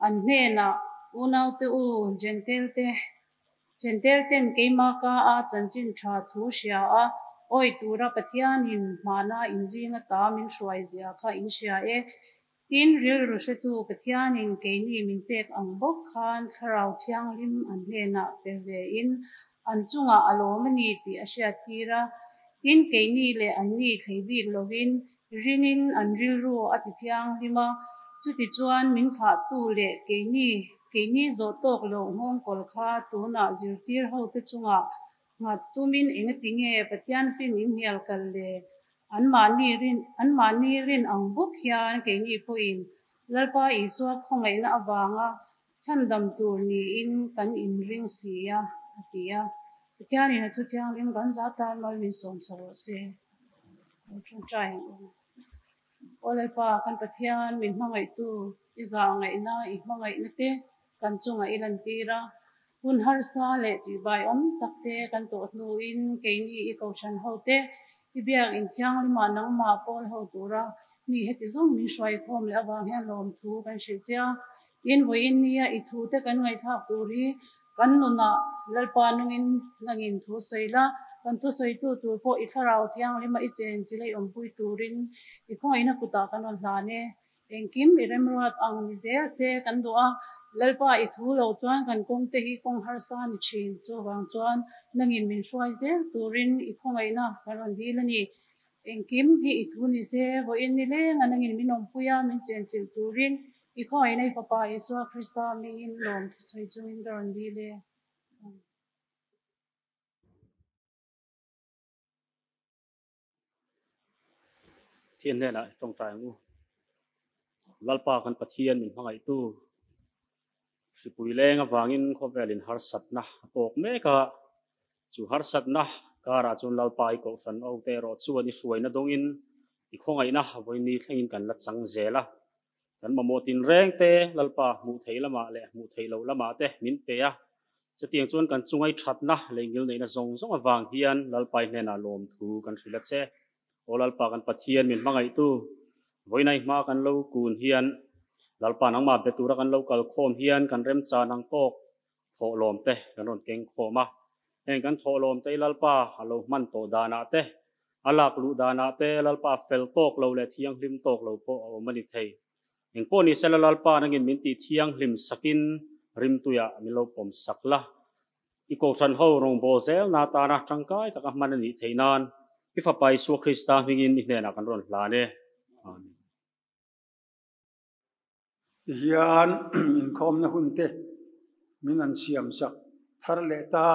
an hnenah, Unaute u, Jentail-te, Jentail ten keimah ka a chanchin tha thu hria a, awi tura Pathianin hmana inzinga ta min hruai zia kha in hria e. Tin, rilru hretu Pathianin keini min pek ang bawk khan Thlarau Thianghlim an hnenah pe ve in an chungah a lawm a ni tih a hriat tir a. Tin, keini leh anni thlei bik lovin rinin an rilru a ti thianghlim a, chutichuan min thlahtu leh keini keini zawh tawk loh nghawngkawl kha tunah zirtir hote chungah nghat tumin engati nge Pathian fin inhnial kal le? Anmahni rin anmahni rin ang bawk hian keini pawhin Lalpa Isua khawngaihna avanga chhandam tur niin kan inring si a, a ti a. Pathianin a thu thianghlim kan za tan mal min sawm sa rawh se. Lo tawngtai ang u. Aw Lalpa, kan Pathian min hmangaihtu, i zah ngaihna, i hmangaihna te kan chungah i lantir a. Hun harsa leh tihbai awm tak te kan tawh hnuin keini i kohhran ho te, i biak inthianglimah nangmah pawl ho tura mi heti zawng min hruai khawm leh avang hian lawmthu kan hrilh che a. Tin, vawiin nia i thu te kan ngaihthlak tur hi kan nunah Lalpa nungin nangin thu sawi la, kan thusawitu tur pawh i thlarau thianghlima i chen chi lei awmpui turin i khawngaihna kutah kan rawn hlan e. Engkim i remruat ang ni zel se kan duh a, Lalpa i thu lo chuan kan kawng te hi kawng harsa ni thin. Chuvang chuan nangin min hruai zel turin i khawngaihna kan rawn dil a ni. Engkim hi i thu ni se, vawiin ni lenga nangin min awmpui a, min chenchilh turin i khawngaihna i Fapa Isua Krista miin lawm thusawi chungin ka rawn dil e. Thian hnenah i tawngtai ang u. Lalpa kan Pathian min hmangaihtu hripui leng avangin khawvelin harsatna a tawk mek a, chu harsatna karah chuan Lalpa i kohhran o te erawh chuan i hruaina dawngin i khawngaihna vawini thlengin kan la chang zel a. Kan mamawh tinreng te Lalpa hmuh theih lamah leh hmuh theih loh lamah te min pe a, chutiang chuan kan chungai thatna leh ngilneihna zawng zawng avang hian Lalpai hnenah lawmthu kan hrilh a che. Aw Lalpa kan Pathian min hmangaihtu, Vawiin a i hma kan lo kun hian, Lalpa nangmah be tura kan lo kal khawm hian kan remchan ang tawk thawhlawm te kan rawn keng khawm a. Heng kan thawhlawm te i Lalpa a lo hman tawh danah te, a lak luh danah te Lalpa fel tawk lo leh thianghlim tawk lo pawh a awm a ni thei. Engpawh ni sela Lalpa nangin min tih thianghlim sakin rimtuiah min lo pawm sak la. I Kohhran ho rawngbâwl zêlna atâna ṭangkai taka hman a nih theih nân i Fapa Isua Krista hmingin i hnênah kan rawn hlân e. Amen. Tihian inkhawmna hunte min an siamsak thar leh ta.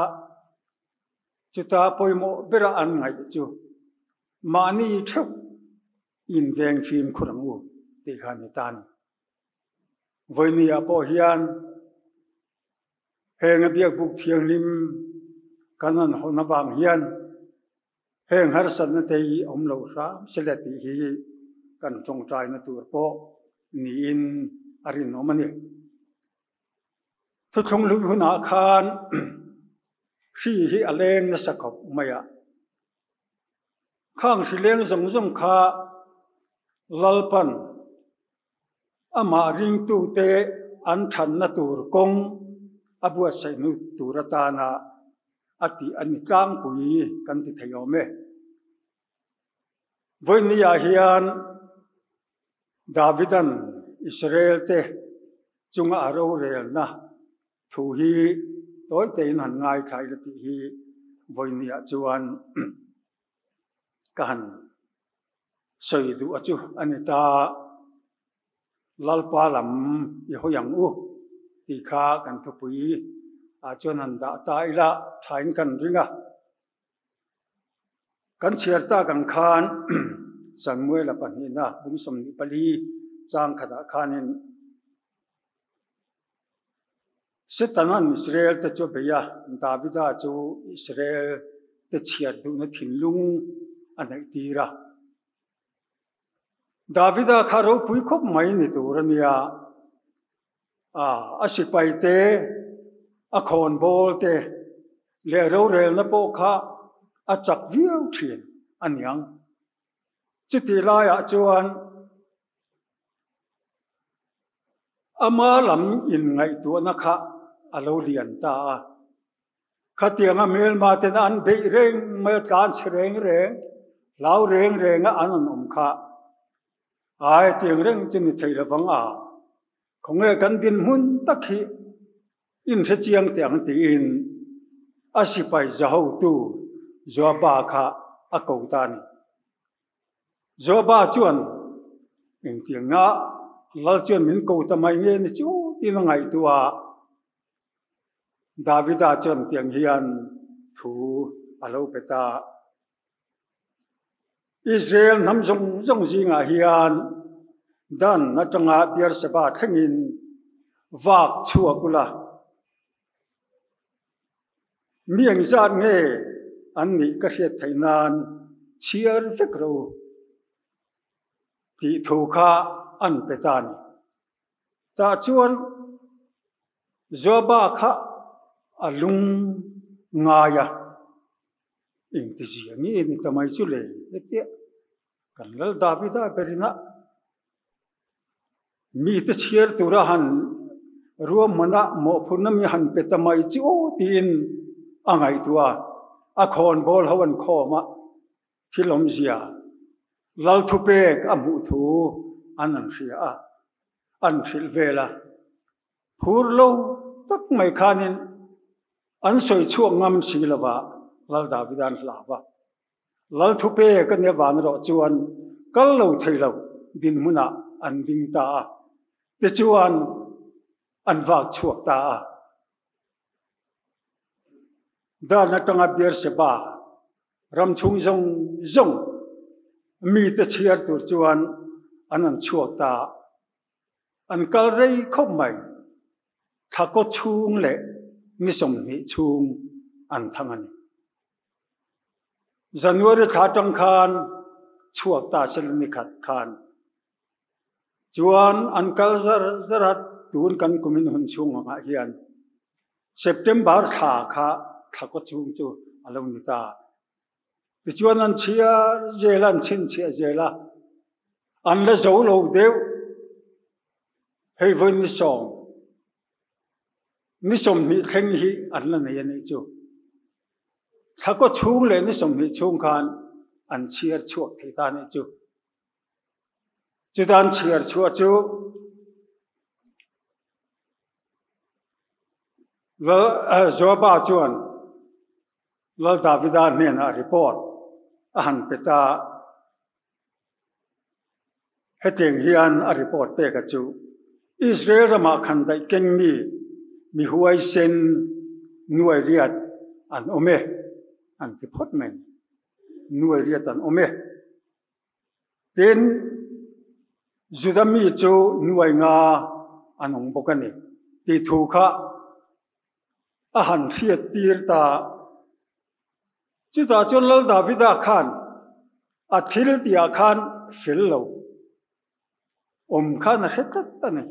Chuta pawimawh bera an ngaih chu mahni theuh inveng fimkhur ang u tih kha a ni ta a ni. Vawinia pawh hian heng a biakbuk thianghlim kan han hawn avang hian heng harsatna te hi awm lo hram se le tih hi kan tawngtaina tur pawh niin a rinawm a ni. Thuthlung hlui hunah khan hri hi a leng nasa khawp mai a, khang hri leng zawng zawng kha Lalpan Amah ringtute an thanna tur kawng a buatsaih hnu tur atana a tih a ni tlangpui kan ti thei awm e. Vawinia hian Davidan Israel-te chunga a rorelna thu hi tawi tein han ngaithla ila tih hi vawinia chuan ka han Sawi duh a chu a ni ta, Lalpa lam i hawi ang u tih kha kan thupui ah chuan han dah ta ila thain kan ring a. Kan chhiar tak ang khan Samuela pahnihna bung 24 chang khatah khanin Setanan Israel te chu a bei a, Davida chu Israel te chhiat duhna thinlung a neih tir a. Davida kha ropui khawp mai ni tur a nia, a sipai te, a khawnbawl te leh rorelna pawh kha a chak viau thin a niang. Chutih laiah chuan Ama lam inngaihtuahna kha a lo lian ta a. Khatianga hmelma ten an beih reng mai a, tlan chhe reng reng, hlau reng renga an rawn awm kha. Ai, tiang reng chu ni thei lovang a, khawnge kan dinhmun tak hi inhre chiang teh ang tiin a sipai zahotu Joaba kha a ko ta a ni. Joaba chuan, Engtianga Lal chuan min ko ta mai nge ni chu tiin a ngaihtuah a. Davida chuan tiang hian thu a lo pe ta. Israel hnam zawng zawng zingah hian Dan atanga Beerseba thlengin vak chhuak ula. Mi engzat nge an nih ka hriat theih nan chhiar vek ro tih thu kha an pe ta a ni. Tah chuan Joaba kha a lung ngai a, engtizia nge ni ta mai chu le hetiah kan Lal Davida berin a Mite chhiar tura han ruahmana mawhphurhna mi han pe ta mai chu aw tiin a ngaihtuah a, a khawnbawl ho an khawm a, thil awmzia lal thupek a hmuh thu an an hria a, an hrilh vel a. Phur lo tak mai khanin an sawi chhuak ngam si lova Lal Davida an hlau a. Lal thupe ka nia vang erawh chuan kal lo thei lo dinhmunah an ding ta a, tichuan an vak chhuak ta a. Dan atanga Beersheba ram chhung zawng zawng mite chhiar tur chuan an an chhuak ta a, an kal rei khawp mai. Thla kaw chhung leh ni 20 chhung an thang a ni. January thla atang khan chhuak ta sela ni khat khan chuan an kal zar zar a, tun kan kumin hun chhung angah hian September thla kha thla kaw chhung chu a lo ni ta. Tichuan an chhiar zel a, an chhinchhiah zel a. An la zo lo deuh. Hei vawi ni sawm, ni sawmhnih thleng hi an la nei a nih chu. Thlakaw chhung leh ni 20 chhung khan an chhiar chhuak thei ta a nih chu. Chutan chhiar chhuah chu Lal Joaba chuan Lal Davida hnenah report a han pe ta. Hetiang hian a report pek a chu, Israel ramah khan daih keng mi mi huaisen nuai riat an awm e, an ti phawt mai. Nuai riat an awm e. Tin, Juda mi chu nuai nga an awm bawk a ni tih thu kha a han hriat tir ta. Chutah chuan Lal Davida khan a thil tihah khan fel lo awm khan a hre tlat a ni.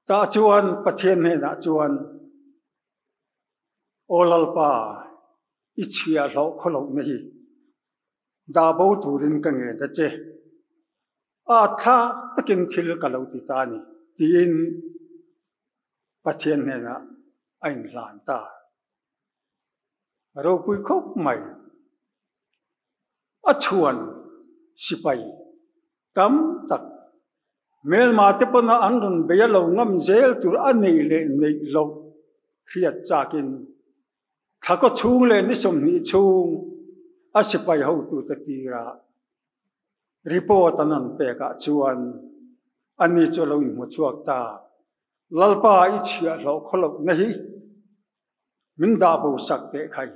Tah chuan Pathian hnenah chuan, Aw Lalpa, i chhiahhlawh khawlohna hi dah bo turin ka ngen a che. A thla takin thil ka lo ti ta a ni, tiin Pathian hnenah a inhlan ta. A ropui khawp mai. A chhuan sipai tam tak hmelma te pawna an rawn bei a lo ngam zel tur a neih leh neih loh hriat chakin thlakaw chhung leh ni 20 chhung a sipai hotute tirah report an rawn pekah chuan ani chu a lo inhmu chhuak ta. Lalpa i chhiahhlawh khawlohna hi min dah bo sak teh khai,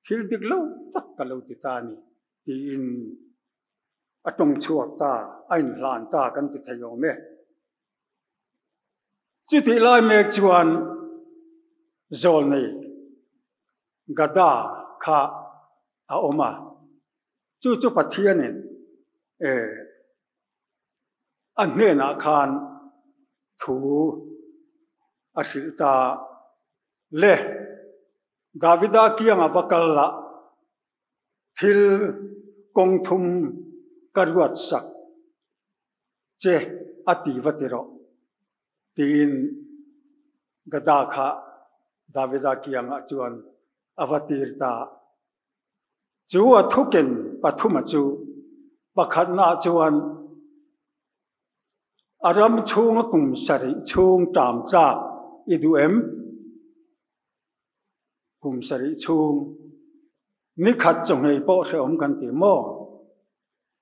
thil dik lo tak ka lo ti ta a ni, tiin a tawng chhuak ta, a inhlan ta kan ti thei awm e. Chutih lai mek chuan Zawlnei Gada kha a awm a, chu chu Pathianin e a hnenah khan thu a hrilh ta le. Davida kianga va kal la, thil kawng thum ka ruat sak che a ti va ti rawh, tiin Gada kha Davida kiangah chuan a va tir ta. Chu a thuken pathuma chu pakhatna chuan a ram chhunga kum sarih chhung ṭam tlak i duh em? Kum sarih chhung ni khat chawhmei pawh hrehawm kan ti maw?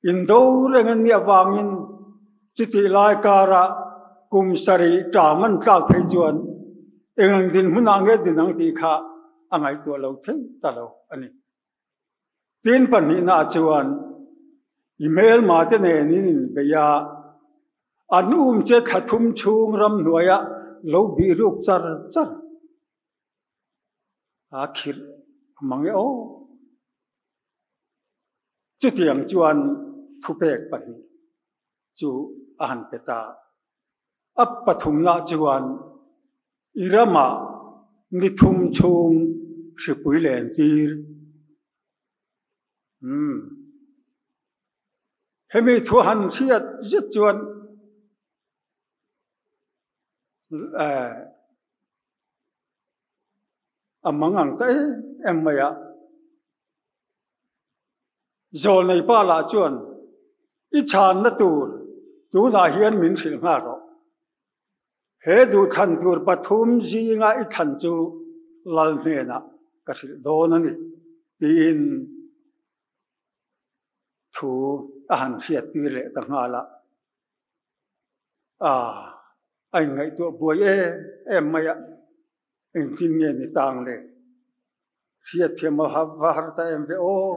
Indo reng an nih avangin chutih lai karah kum sarih ṭam an tlak phei chuan eng dinhmunah nge din ang tih kha a ngaihtuah lo thei ta lo a ni. Tin pahnihnaah chuan i hmelma te nen in inbei a, an um che thla thum chhung ramhnuaiah lo bih ruk char char a khirh mang e aw. Chutiang chuan thupek pahnih chu a han pe ta. A pathumna chuan i ramah ni thum chhung hripui len tir. Umm. Hemi thu han hriat zet chuan eh a mang ang ta em em mai a. Zawlnei pa lah chuan, I chhanna tur tunah hian min hrilh nghal rawh. He duhthlan tur pathum zinga i thlan chu Lal hnenah ka hrilh dawn a ni, tiin thu a han hriattir leh ta nghal a. Aaa, a inngaihtuah buai em em mai a, engtin nge ni tang le? Hriatthiam a va har ta em ve aw.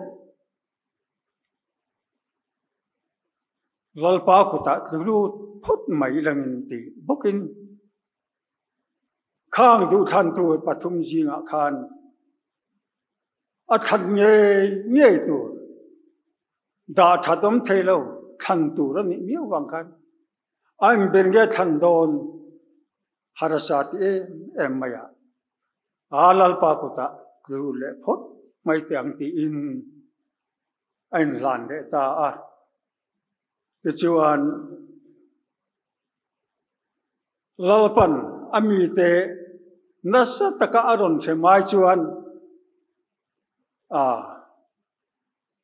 Lalpa kutah tlu lut phawt mai langin tih bawkin khang duhthlan tur pathum zingah khan a thlan ngei ngei tur dah that awm thei lo thlan tur a nih miau vang khan a inber nge thlan dawn harsa ti em em mai a. A Lalpa kutah tlu leh phawt mai teh ang tiin a inhlan leh ta a. Tichuan, Lalpan a mite nasa taka a rawn hre mai chuan, A,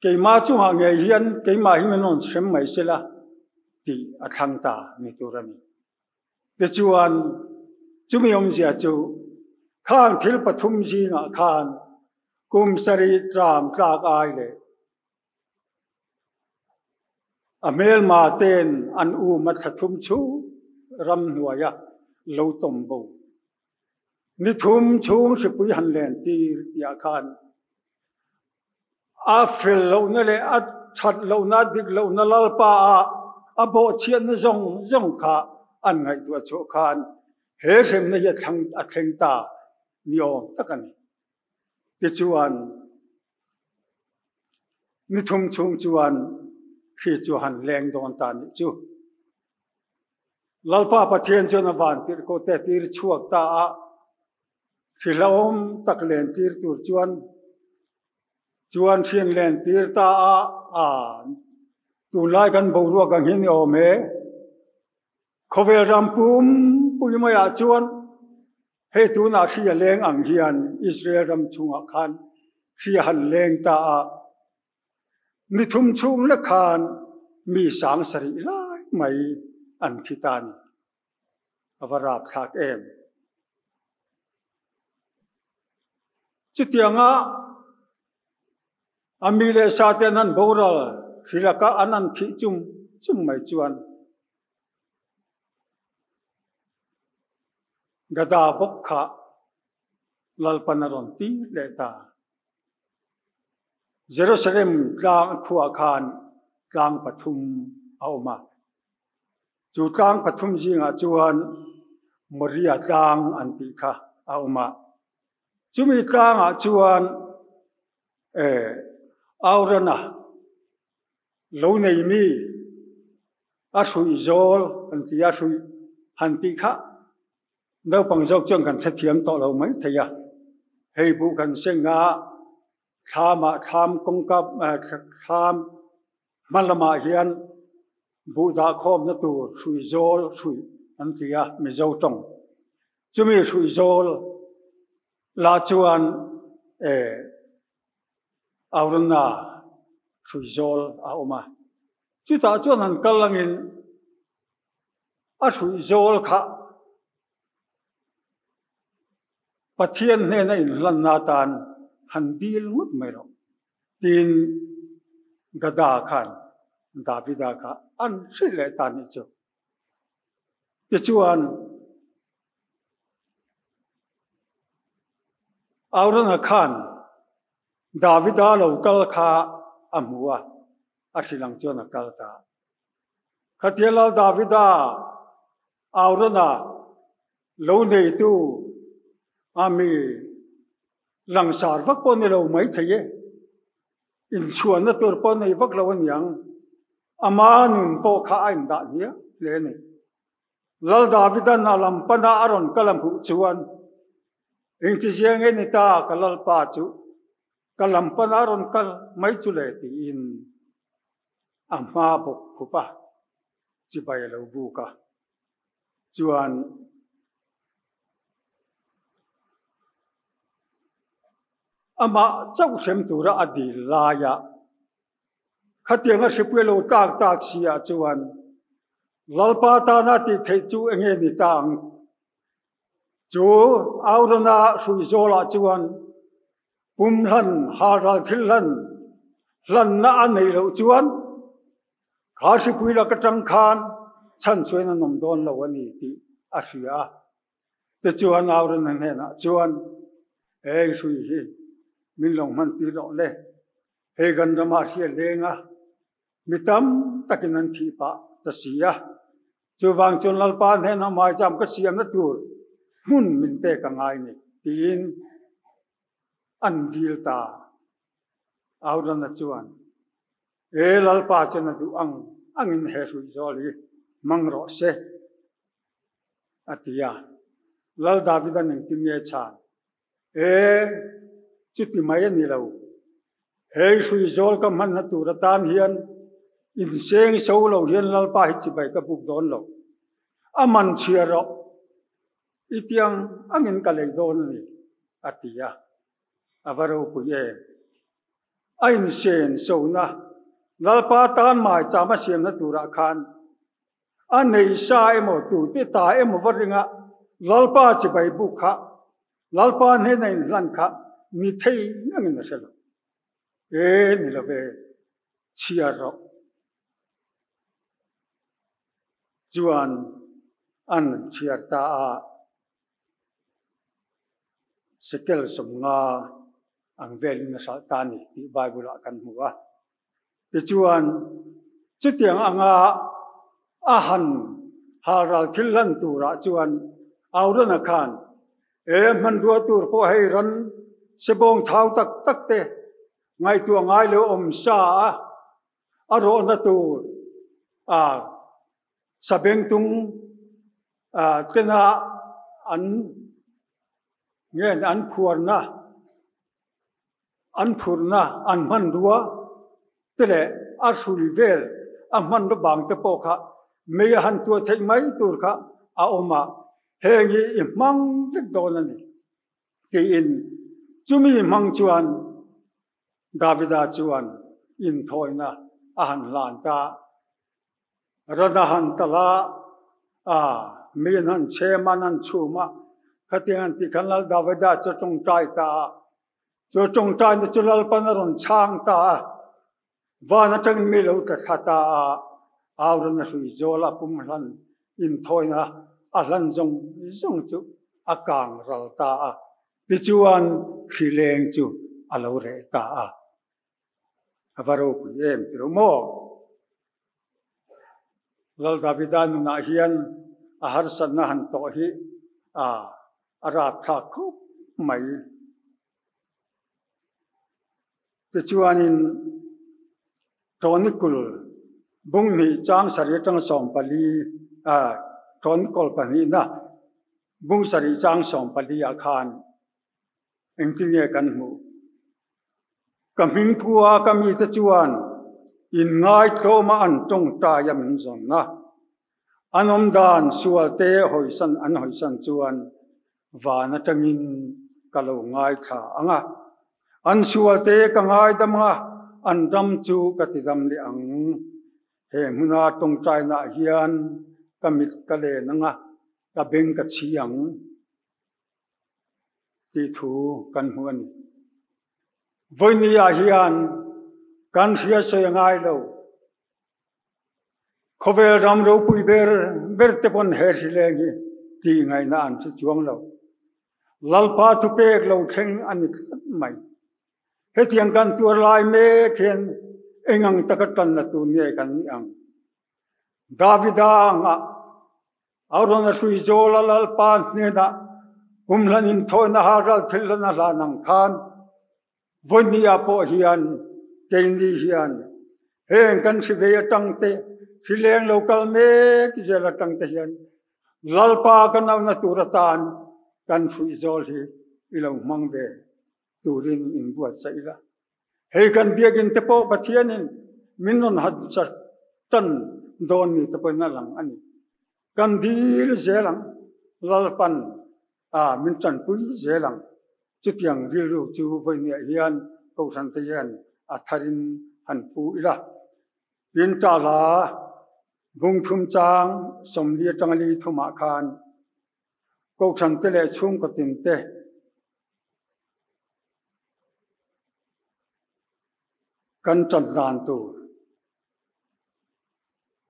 keimah chungah ngei hian keimah hi min rawn hrem mai sela tih a thlang ta ni tur a ni. Tichuan, chumi awmzia chu khang thil pathum zingah khan kum sarih tram tlak ai leh a hmelma ten an um a thla thum chhung ramhnuaia lo tawm bo. Ni thum chhung hripui han len tir tihah khan a fel lohna leh a that lohna, dik lohna Lalpa ah a bawhchhiatna zawng zawng kha an ngaihtuah chhuah khan he hremna hi a thlang a thleng ta ni awm tak a ni. Tichuan ni thum chhung chuan hri chu han leng dawn ta nih chu. Lalpa Pathian chuan a van tirhkoh te tir chhuak ta a, hri hlauhawm tak len tir tur chuan chuan hrian len tir ta a, a tunlai kan boruak ang hi ni awm e. Khawvel ram pum pui maiah chuan hei tunah hri a leng ang hian Israel ram chungah khan hri a han leng ta a, ni thum chhung lek khan mi sang sarih lai mai an thi ta a ni. A va rapthlak em! Chutianga a mi leh sa te an han boral hri lakah an han thih chung chung mai chuan Gada bawk kha Lalpan a rawn tir leh ta. Jerusalem tlang khuah khan tlang pathum a awm a. Chu tlang pathum zingah chuan Moria tlang an tih kha a awm a. Chumi tlangah chuan Aurana lo nei mi a hruih zawl an ti a, hruih han tih kha naupang zawk chuan kan hrethiam tawh lo mai thei a. Hei buh kan seng a, thlamah thlam kawngka thlam hma lamah hian buh dah khawmna tur hruih zawl hruih an ti a, Mizo tawng. Chumi hruih zawl la chuan Aurana hruih zawl a awm a. Chutah chuan han kal angin a hruih zawl kha Pathian hnena inhlanna atan han dil ngawt mai rawh tiin Gada khan Davida kha an hrilh leh ta nih chu. Tichuan, Aurana khan Davida lo kal kha a hmu a, a hrilh ang chuan a kal ta. Khatia Lal Davida Aurana lo neitu a mi langsar vak pawh ni lo mai thei e, inchhuanna tur pawh nei vak lo aniang, ama nun pawh kha a indah hniak hle a ni. Lal Davidan a lam pana a rawn kal a hmuh chuan, Engtizia nge ni ta ka Lalpa chu ka lam pana a rawn kal mai chu le tiin a hma bawk khup a, chibai a lo buk a. Chuan amah chauh hrem tura a dil laiah Khatiang a hripui lo tlak tak si ah chuan Lalpa tana tih theih chu enge ni ta ang? Chu Aurana hrui zawlah chuan pum hlan, halral thil hlan, hlanna a neih loh chuan kha hripui lak atang khan chhan chuan an awm dawn lo a ni tih a hria a. Tichuan Aurana hnenah chuan, Hei hrui hi min lo hman tir rawh le. Hei kan ramah hriat leng a, mi tam takin an thih pah ta si a. Chuvang chuan Lalpa hnenah maicham ka siamna tur hmun min pek a ngai ni, tiin an dil ta. Aurana chuan, E Lalpa chuan a duh ang angin he hruih zawl hi hmang rawh se, a ti a. Lal Davida'n engtin nge chhan? E, chuti mai a ni lo. Hei hrui zawl ka hmanna tur atan hian inseng so lo hian Lalpa hi chibai ka buk dawn lo. A man chhia rawh. I tiang angin ka lei dawn a ni, a ti a. A va ropui em! A insen sona Lalpa tan maicham a siamna turah khan a nei sa emaw tute ta emaw va ringa Lalpa chibai buk kha Lalpa hnena inhlan kha ni thei nangin a hre lo. E ni lo ve, chhiar rawh. Chuan an chhiar ta a. Shekel 50 ang velin a hralh ta a ni tih Bible ah kan hmu a. Tichuan, chutiang anga a han halral thil hlan turah chuan Aurana khan, E hmanrua tur pawh hei ran sebawng thau tak tak te ngaihtuah ngai lo awm sa a, a rawhna tur a sabengtung tena an ngen an phuarna an phurna an hmanrua te leh a hrui vel a hmanraw bang te pawh kha mei a han tuah theih mai tur kha a awm a, heng hi i hmang vek dawn a ni tiin chumi hmang chuan Davida chuan inthawina a han hlan ta. Ran a han tal a, a mi an han chhem a, an han chhum a, khatiang an tih khan Lal Davida chu a tawngtai ta a. Chu a tawngtaina chu Lalpan a rawn chhang ta a, van atangin mi lo tla thla ta a, au ran a hrui zawl a, pum hlan inthawina a hlan zawng zawng chu a kang ral ta a. Tichuan hri leng chu a lo reh ta a. A va ropui em ti lo maw? Lal Davida nunah hian a harsatna han tawh hi a a rapthlak khawp mai. Tichuanin Chronicle bung hnih chang sarih atanga 14 Chronicle pahnihna bung sarih chang 14 ah khan Engtin nge kan hmuh? Ka hming phua ka mite chuan inngaithlawma an tawngtaia min zawn a, an awmdan sualte hawisan an hawisan chuan van atangin ka lo ngaithla ang a, an sualte ka ngaidam ang a, an ram chu ka tidam leh ang. He hmuna tawngtainaah hian ka mit ka len ang a, ka beng ka chhi ang. Tih thu kan hmu a ni. Vawini ah hian kan hria sawi a ngai lo. Khawvel ram ropui ber ber te pawn he hrileng hi tih ngaihna an hre chuang lo. Lalpa thupek lo thleng a ni tlat mai. Hetiang kan tuar lai mek hian engang taka tanna tur nge kan nih ang? Davida angah A rawn a hrui zawl a Lalpa hnenah kum hlan in thawhna ha ral thil hlan a hlan ang khan vawini ah pawh hian keini hian heng kan hri vei atang te hri leng lo kal mek zel atang te hian Lalpa kan auhna tur atan kan hruih zawl hi i lo hmang ve turin in buatsaih ila. Hei kan biakinn te pawh Pathianin min rawn hat char tan dawn ni te pawhin a lang a ni. Kan dil zel ang, Lalpan a min tanpui zel ang. Chutiang rilru chu vawinia hian Kohhran te hian a tharin han pu ila. Tin Tala bungthum chang 40 atanga li thumah khan Kohhran te leh chhungkaw tin te Kan ṭan dan tur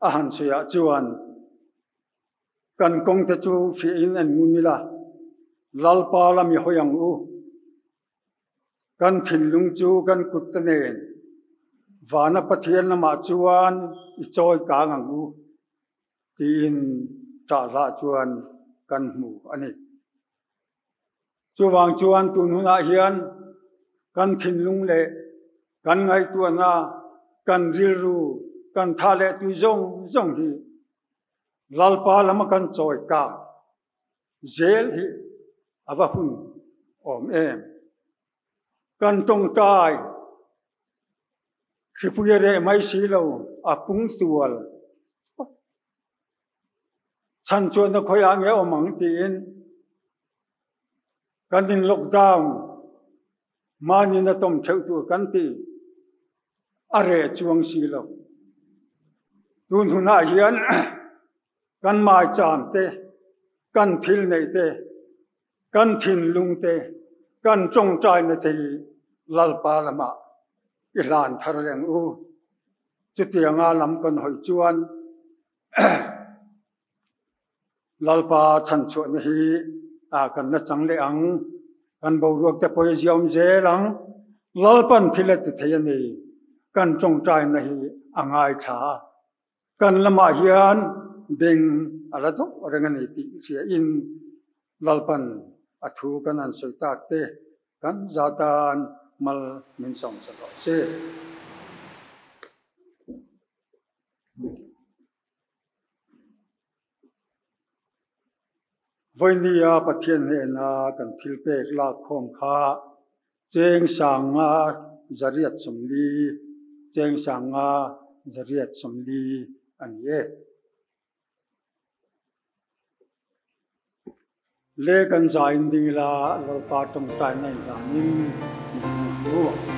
a han sawiah chuan kan kawng te chu fiahin en ngun ila, Lalpa lam i hawi ang u. Kan thinlung chu kan kut te nen vana Pathian lamah chuan i chawi kang ang u tiin ṭah hlah chuan kan hmu a ni. Chuvang chuan tun hunah hian kan thinlung leh kan ngaihtuahna, kan rilru, kan tha leh tui zawng zawng hi Lalpa lama kan chawi kak zel hi a va hun awm em. Kan tawngtai. Hripui a reh mai si lo, a pung tual. Chhan chuan a khawiah nge awm ang tiin kan in lockdown mahni na tawm theuh tur kan ti a reh chuang si lo. Tun hunah hian kan maicham te, kan thil neih te, kan thinlung te, kan tawngtaina te hi Lalpa lamah i hlan thar reng u. Chutianga lam kan hawi chuan Lalpa chhanchhuahna hi kan la chang leh ang. Kan boruak te pawh hi ziaawm zel ang. Lalpan thil a ti thei a ni. Kan tawngtaina hi a ngaithla a. Kan lamah hian beng a la deuh reng a ni tih hriain Lalpan a thu kan han sawi tak te kan za tan mal min sawm sa rawh se. Vawinia Pathian hnena kan thilpek lakkhawm kha cheng sanga zariat sawmli, cheng sanga zariat sawmli a ni e. Le kan zain ding ila Lalpa tawngtaina inhlanin min hmu.